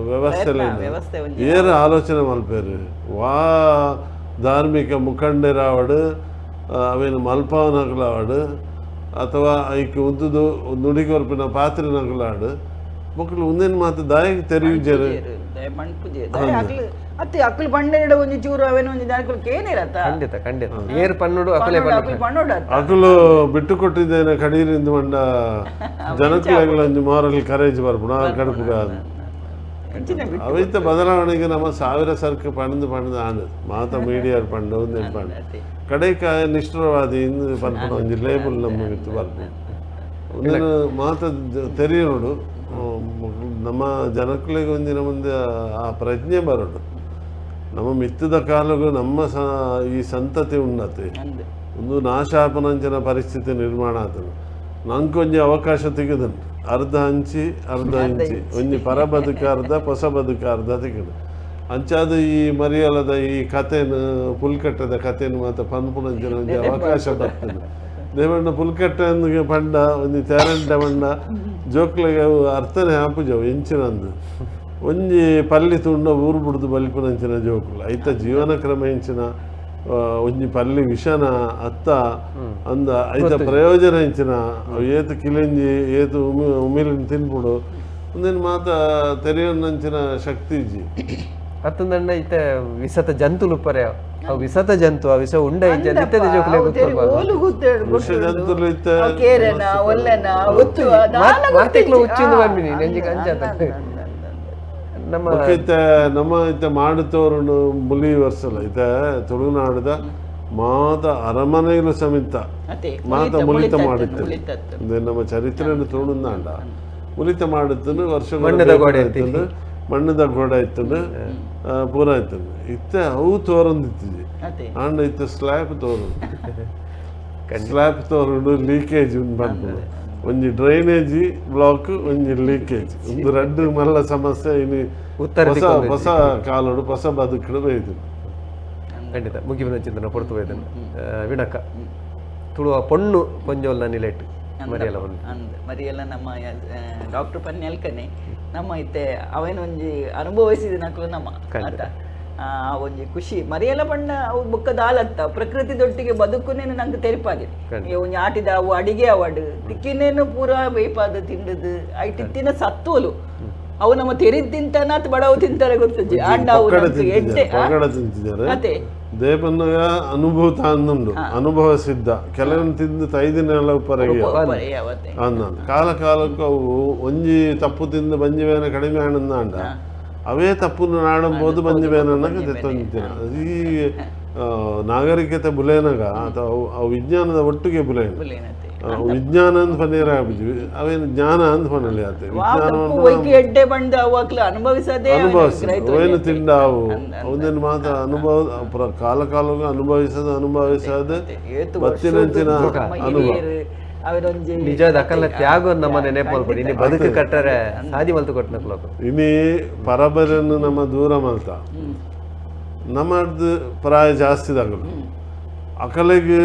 ವ್ಯವಸ್ಥೆ ಏರು ಆಲೋಚನೆ ಮಲ್ಪೇರು ವಾ ಧಾರ್ಮಿಕ ಮುಖಂಡರಾವಡು ಅವೇನು ಮಲ್ಪವನಕಲಾವಡು ಅಥವಾ ಐಕ್ ಉದ್ದುದು ನುಡಿಗೊರ್ಪಿನ ಪಾತ್ರೆನಕಲಾಡು ಮಕ್ಕಳು ಒಂದೇನು ಮಾತು ದಾಯಿಗೆ ತೆರೆಯುಜರು ಅತ್ತೆ ಅಕ್ಕಲು ಬಂಡೆರಡ ಒಂಜಿ ಚೂರು ಅವೇನು ಒಂಜಿ ದಾನಿಕುಲು ಕೇನಿರತ್ತ ಖಂಡಿತ ಖಂಡಿತ ಏರು ಪನ್ನುಡು ಅಕಲೆ ಪನ್ನುಡು ಅಕಲು ಬಿಟ್ಟು ಕೊಟ್ಟಿದ್ದೇನೆ ಕಡೀರಿಂದ ಮಂಡ ಜನಕ್ಕೂ ಒಂಜಿ ಮಾರಲ್ ಕರೇಜ್ ಬರ್ಪುಣ ಕಡುಪುಗ ಅವಿತ ಬದಲಾವಣೆಗೆ ನಮ್ಮ ಸಾವಿರ ಸರ್ಕು ಪಣದು ಪಣದು ಆಂಡ್ ಮಾತ ಮೀಡಿಯಾ ಪಂಡು ಪಂಡು ಕಡೆಕ ನಿಷ್ಠುರವಾದಿ ಇಂದು ಪನ್ಪುನ ಒಂಜಿ ಲೇಬಲ್ ನಮ್ಮ ಇತ್ತು ಬರ್ಪು ಒಂದಿನ ಮಾತ ತೆರಿಯೋಡು ನಮ್ಮ ಜನಕ್ಕಳಿಗೆ ಒಂದಿನ ಮುಂದೆ ಆ ಪ್ರಜ್ಞೆ ಬರೋಡು ನಮ್ಮ ಮಿತ್ತದ ಕಾಲಗಳು ನಮ್ಮ ಈ ಸಂತತಿ ಉನ್ನತಿ ಒಂದು ನಾಶಾಪನಂಚಿನ ಪರಿಸ್ಥಿತಿ ನಿರ್ಮಾಣ ಆತನು ನಂಕೊಂಜಿ ಅವಕಾಶ ತೆಗೆದನು ಅರ್ಧ ಹಂಚಿ ಅರ್ಧ ಹಂಚಿ ಒಂಜಿ ಪರ ಬದುಕ ಅರ್ಧ ಹೊಸ ಬದುಕ ಅರ್ಧ ತೆಗೆದು ಅಂಚಾದ ಈ ಮರಿಯಲದ ಈ ಕಥೆನು ಪುಲ್ಕಟ್ಟದ ಕಥೆನು ಮಾತ್ರ ಪನ್ಪುನಂಚಿನ ಒಂಜಿ ಅವಕಾಶ ಬರ್ತದೆ ದೇವಣ್ಣ ಪುಲ್ಕಟ್ಟೆ ಪಂಡ ಒಂಜಿ ತೇರಂಟ ಪಂಡ ಜೋಕ್ಲಿಗೆ ಅರ್ಥನೇ ಆಪುಜವು ಎಂಚಿನಂದು ಒಂಜಿ ಪಲ್ಲಿ ತುಂಡ ಊರು ಬುಡ್ದು ಬಲಿಪುನಂಚಿನ ಜೋಕುಲು ಐತ ಜೀವನ ಕ್ರಮ ಎಂಚಿನ ಒಂಜಿ ಪಲ್ಲಿ ವಿಷನ ಅತ್ತ ಅಂದ ಐತ ಪ್ರಯೋಜನ ಎಂಚಿನ ಏತು ಕಿಲಿಂಜಿ ಏತು ಉಮಿಲಿನ ತಿನ್ಬಿಡು ಒಂದೇನು ಮಾತ ತೆರೆಯೋನಂಚಿನ ಶಕ್ತಿ ಇಜ್ಜಿ ಅತ್ತಂದಂಡ ಇತ್ತೆ ವಿಸತ ಜಂತುಲು ಪರೆ ಅವು ವಿಸತ ಜಂತು ಆ ವಿಷ ಉಂಡ ಇತ್ತೆ ಜೋಕುಲೆ ವಿಷ ಜಂತುಲು ಇತ್ತೆ ಕೇರನ ಒಲ್ಲನ ಉಚ್ಚು ಮಾತೆಕ್ಲ ಉಚ್ಚಿಂದು ಬಂದಿನಿ ನಂಜಿಗೆ ಅಂಚಾತ ನಮ್ಮ ಇತ್ತೆ ನಮ್ಮ ಇತ್ತೆ ಮಾಡುತ್ತವರು ಮುಲಿ ವರ್ಷಲ ಇತ್ತೆ ತುಳುನಾಡದ ಮಾತ ಅರಮನೆಗಳು ಸಮೇತ ಮಾತ ಮುಲಿತ ಮಾಡುತ್ತೆ ನಮ್ಮ ಚರಿತ್ರೆಯನ್ನು ತುಳುನಾಡ ಮುಲಿತ ಮಾಡುತ್ತನು ವರ್ಷ ಮಣ್ಣದ ಗೋಡೆ ಇತ್ತು ಮಣ್ಣದ ಗೋಡೆ ಇತ್ತು ಪೂರ ಇತ್ತು ಇತ್ತೆ ಅವು ತೋರೊಂದಿತ್ತಿಜಿ ಆಂಡ ಇತ್ತೆ ಸ್ಲ್ಯಾಬ್ ತೋರು ಸ್ಲ್ಯಾಬ್ ತೋರುಂಡು ಲೀಕೇಜ್ ಬಂತು ಒಂಜಿ ಡ್ರೈನೇಜ್ ಬ್ಲಾಕ್ ಒಂಜಿ ಲೀಕೇಜ್ ಒಂದು ರಡ್ಡು ಮಲ್ಲ ಸಮಸ್ಯೆ ಇನ್ನು ಹೊಸ ಹೊಸ ಕಾಲೋಡು ಹೊಸ ಬದುಕಡು ಬೈದು ಖಂಡಿತ ಮುಗಿಬಿನ ಚಿಂತನೆ ಪೊರ್ತು ಬೈದನು ವಿಣಕ ತುಳುವ ಪೊಣ್ಣು ಪೊಂಜೋಲ್ನ ನಿಲೆಟ್ ಮರಿಯಲ್ಲ ಅಂದ್ ಮರಿಯಲ್ಲ ನಮ್ಮ ಡಾಕ್ಟರ್ ಪನ್ಯಲ್ಕನೆ ನಮ್ಮ ಇತ್ತೆ ಅವೇನೊಂಜಿ ಅನುಭವಿಸಿದ ನಕಲು ನಮ್ಮ ಆತ ಆ ಒಂಜಿ ಖುಷಿ ಮರಿಯಲ್ಲ ಬಣ್ಣ ಅವು ಬುಕ್ಕ ದಾಲತ್ತ ಪ್ರಕೃತಿ ದೊಟ್ಟಿಗೆ ಬದುಕುನೇನು ನಂಗೆ ತೆರಿಪಾಗಿದೆ ಒಂಜಿ ಆಟಿದ ಅವು ಅಡಿಗೆ ಅವಾಡು ತಿಕ್ಕಿನೇನು ಪೂರಾ ಬೇಪಾದ ತಿಂಡದು ಐಟಿತ್ತಿನ ಸತ್ತೋಲು ಅವು ನಮ್ಮ ತೆರಿದ್ ತಿಂತಾನ ಬಡವು ತಿಂತಾರೆ ಗೊತ್ತಜ್ಜಿ ಆಂಡ ಅವು ಎಡ್ಡೆ ತಿಂತಿದ್ದಾರೆ ದೇಪನ್ನಗ ಅನುಭೂತ ಅಂದುಂಡು ಅನುಭವ ಸಿದ್ಧ ಕೆಲವೊಂದು ತಿಂದು ತೈದಿನೆಲ್ಲ ಉಪ್ಪರಗೆ ಅಂದ ಕಾಲ ಕಾಲಕ್ಕೂ ಅವು ಒಂಜಿ ತಪ್ಪು ತಿಂದು ಬಂಜಿ ಬೇನ ಕಡಿಮೆ ಆನಂದ ಅವೇ ತಪ್ಪು ನಾಡಬಹುದು ಬಂಜಿ ಬೇನ ತೊಂದಿನ ಈ ನಾಗರಿಕತೆ ಬುಲೇನಗ ಅಥವಾ ವಿಜ್ಞಾನದ ಒಟ್ಟಿಗೆ ಬುಲೇನ ವಿಜ್ಞಾನ ಅಂತ ಪನ್ನೀರ ಅವೇನು ಜ್ಞಾನ ಅಂತ ಪನ್ನಲಿ ಆತೆ ಅನುಭವಿಸ ತಿಂಡಾವು ಅವನೇನು ಮಾತ್ರ ಅನುಭವ ಕಾಲ ಕಾಲಕ್ಕೂ ಅನುಭವಿಸದ ಅನುಭವಿಸದ ಬತ್ತಿನಂಚಿನ ಅನುಭವ ನಿಜ ಅಕಲ್ಲ ತ್ಯಾಗ ನಮ್ಮ ನೆನಪು ಮಲ್ಪಡಿ ಇನ್ನು ಬದುಕು ಕಟ್ಟರೆ ಸಾದಿ ಮಲ್ತು ಕೊಟ್ಟನ ಇನಿ ಪರಬರನ್ನು ನಮ್ಮ ದೂರ ಮಲ್ತ ನಮ್ಮದು ಪ್ರಾಯ ಜಾಸ್ತಿ ದಾಗಲು ಅಕಲೆಗೆ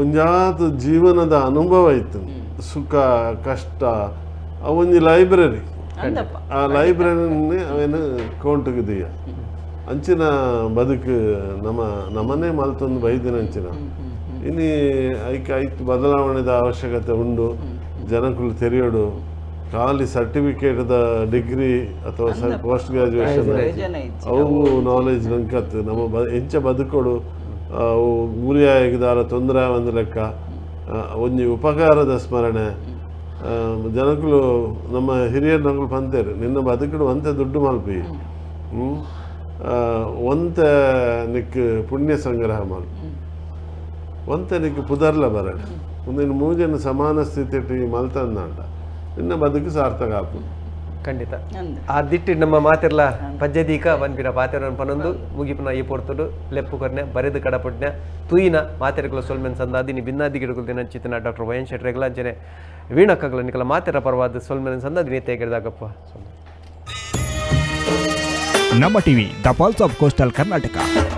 ಒಂಜಾತ ಜೀವನದ ಅನುಭವ ಇತ್ತು ಸುಖ ಕಷ್ಟ ಅವೊಂಜಿ ಲೈಬ್ರರಿ ಆ ಲೈಬ್ರರಿನೇ ಅವೇನು ಕೌಂಟಿಗೆ ದೀಯ ಅಂಚಿನ ಬದುಕು ನಮ್ಮ ನಮ್ಮನೇ ಮಲ್ತೊಂದು ಬೈದಿನ ಅಂಚಿನ ಇನ್ನು ಐಕ್ ಐತ್ ಬದಲಾವಣೆದ ಅವಶ್ಯಕತೆ ಉಂಡು ಜನಕುಲು ತೆರೆಯೋಡು ಖಾಲಿ ಸರ್ಟಿಫಿಕೇಟ್ದ ಡಿಗ್ರಿ ಅಥವಾ ಪೋಸ್ಟ್ ಗ್ರಾಜುಯೇಷನ್ ಅವು ನಾಲೆಜ್ ನಂಕತ್ತು ನಮ್ಮ ಎಂಚ ಬದುಕೋಡು ಅವು ಊರಿಯಾಗಿದಾರ ತೊಂದರೆ ಒಂದು ಲೆಕ್ಕ ಒಂಜಿ ಉಪಕಾರದ ಸ್ಮರಣೆ ಜನಕುಲು ನಮ್ಮ ಹಿರಿಯರ ನಗುಲು ಪಂತೇರು ನಿನ್ನ ಬದುಕಡು ಒಂತೆ ದುಡ್ಡು ಮಲ್ಪಿ ಒಂತೆ ನಿಕ್ ಪುಣ್ಯ ಸಂಗ್ರಹ ಮಲ್ಪು ಒಂತೆ ನಿಕ್ ಪುದರ್ಲ ಬರಡು ಒಂದಿನ ಮೂಜನ ಸಮಾನ ಸ್ಥಿತಿ ಮಲ್ತಂದಾಂಡ ನಿನ್ನ ಬದುಕು ಸಾರ್ಥಕ ಆಪು ಖಂಡಿತ ಆ ದಿಟ್ಟಿ ನಮ್ಮ ಮಾತಿರ್ಲ ಪಜ್ಜದೀಕ ಪನ್ಪಿನ ಪಾತೆರನ್ ಪನೊಂದು ಮುಗಿಪುನ ಈ ಪೊರ್ತುಡು ಲೆಪ್ಪು ಕೊರ್ನೆ ಬರೆದು ಕಡಪುಡ್ನ ತೂಯಿನ ಮಾತೆರ್ಗಳ ಸೊಲ್ಮೆನ್ ಸಂದಾದಿನಿ ಬಿನ್ನಾದಿ ಗಿಡಗುಲ್ ದಿನಂಚಿತನ ಡಾಕ್ಟರ್ ವೈಎನ್ ಶೆಟ್ರೆಗ್ಲ ಅಂಚನೆ ವೀಣಕ್ಕಗಳ ನಿಕಲ ಮಾತೆರ ಪರವಾದ ಸೊಲ್ಮೆನ್ ಸಂದಾದಿನಿ ತೇಗಿದಾಗಪ್ಪ. ನಮ್ಮ TV, the pulse of coastal Karnataka.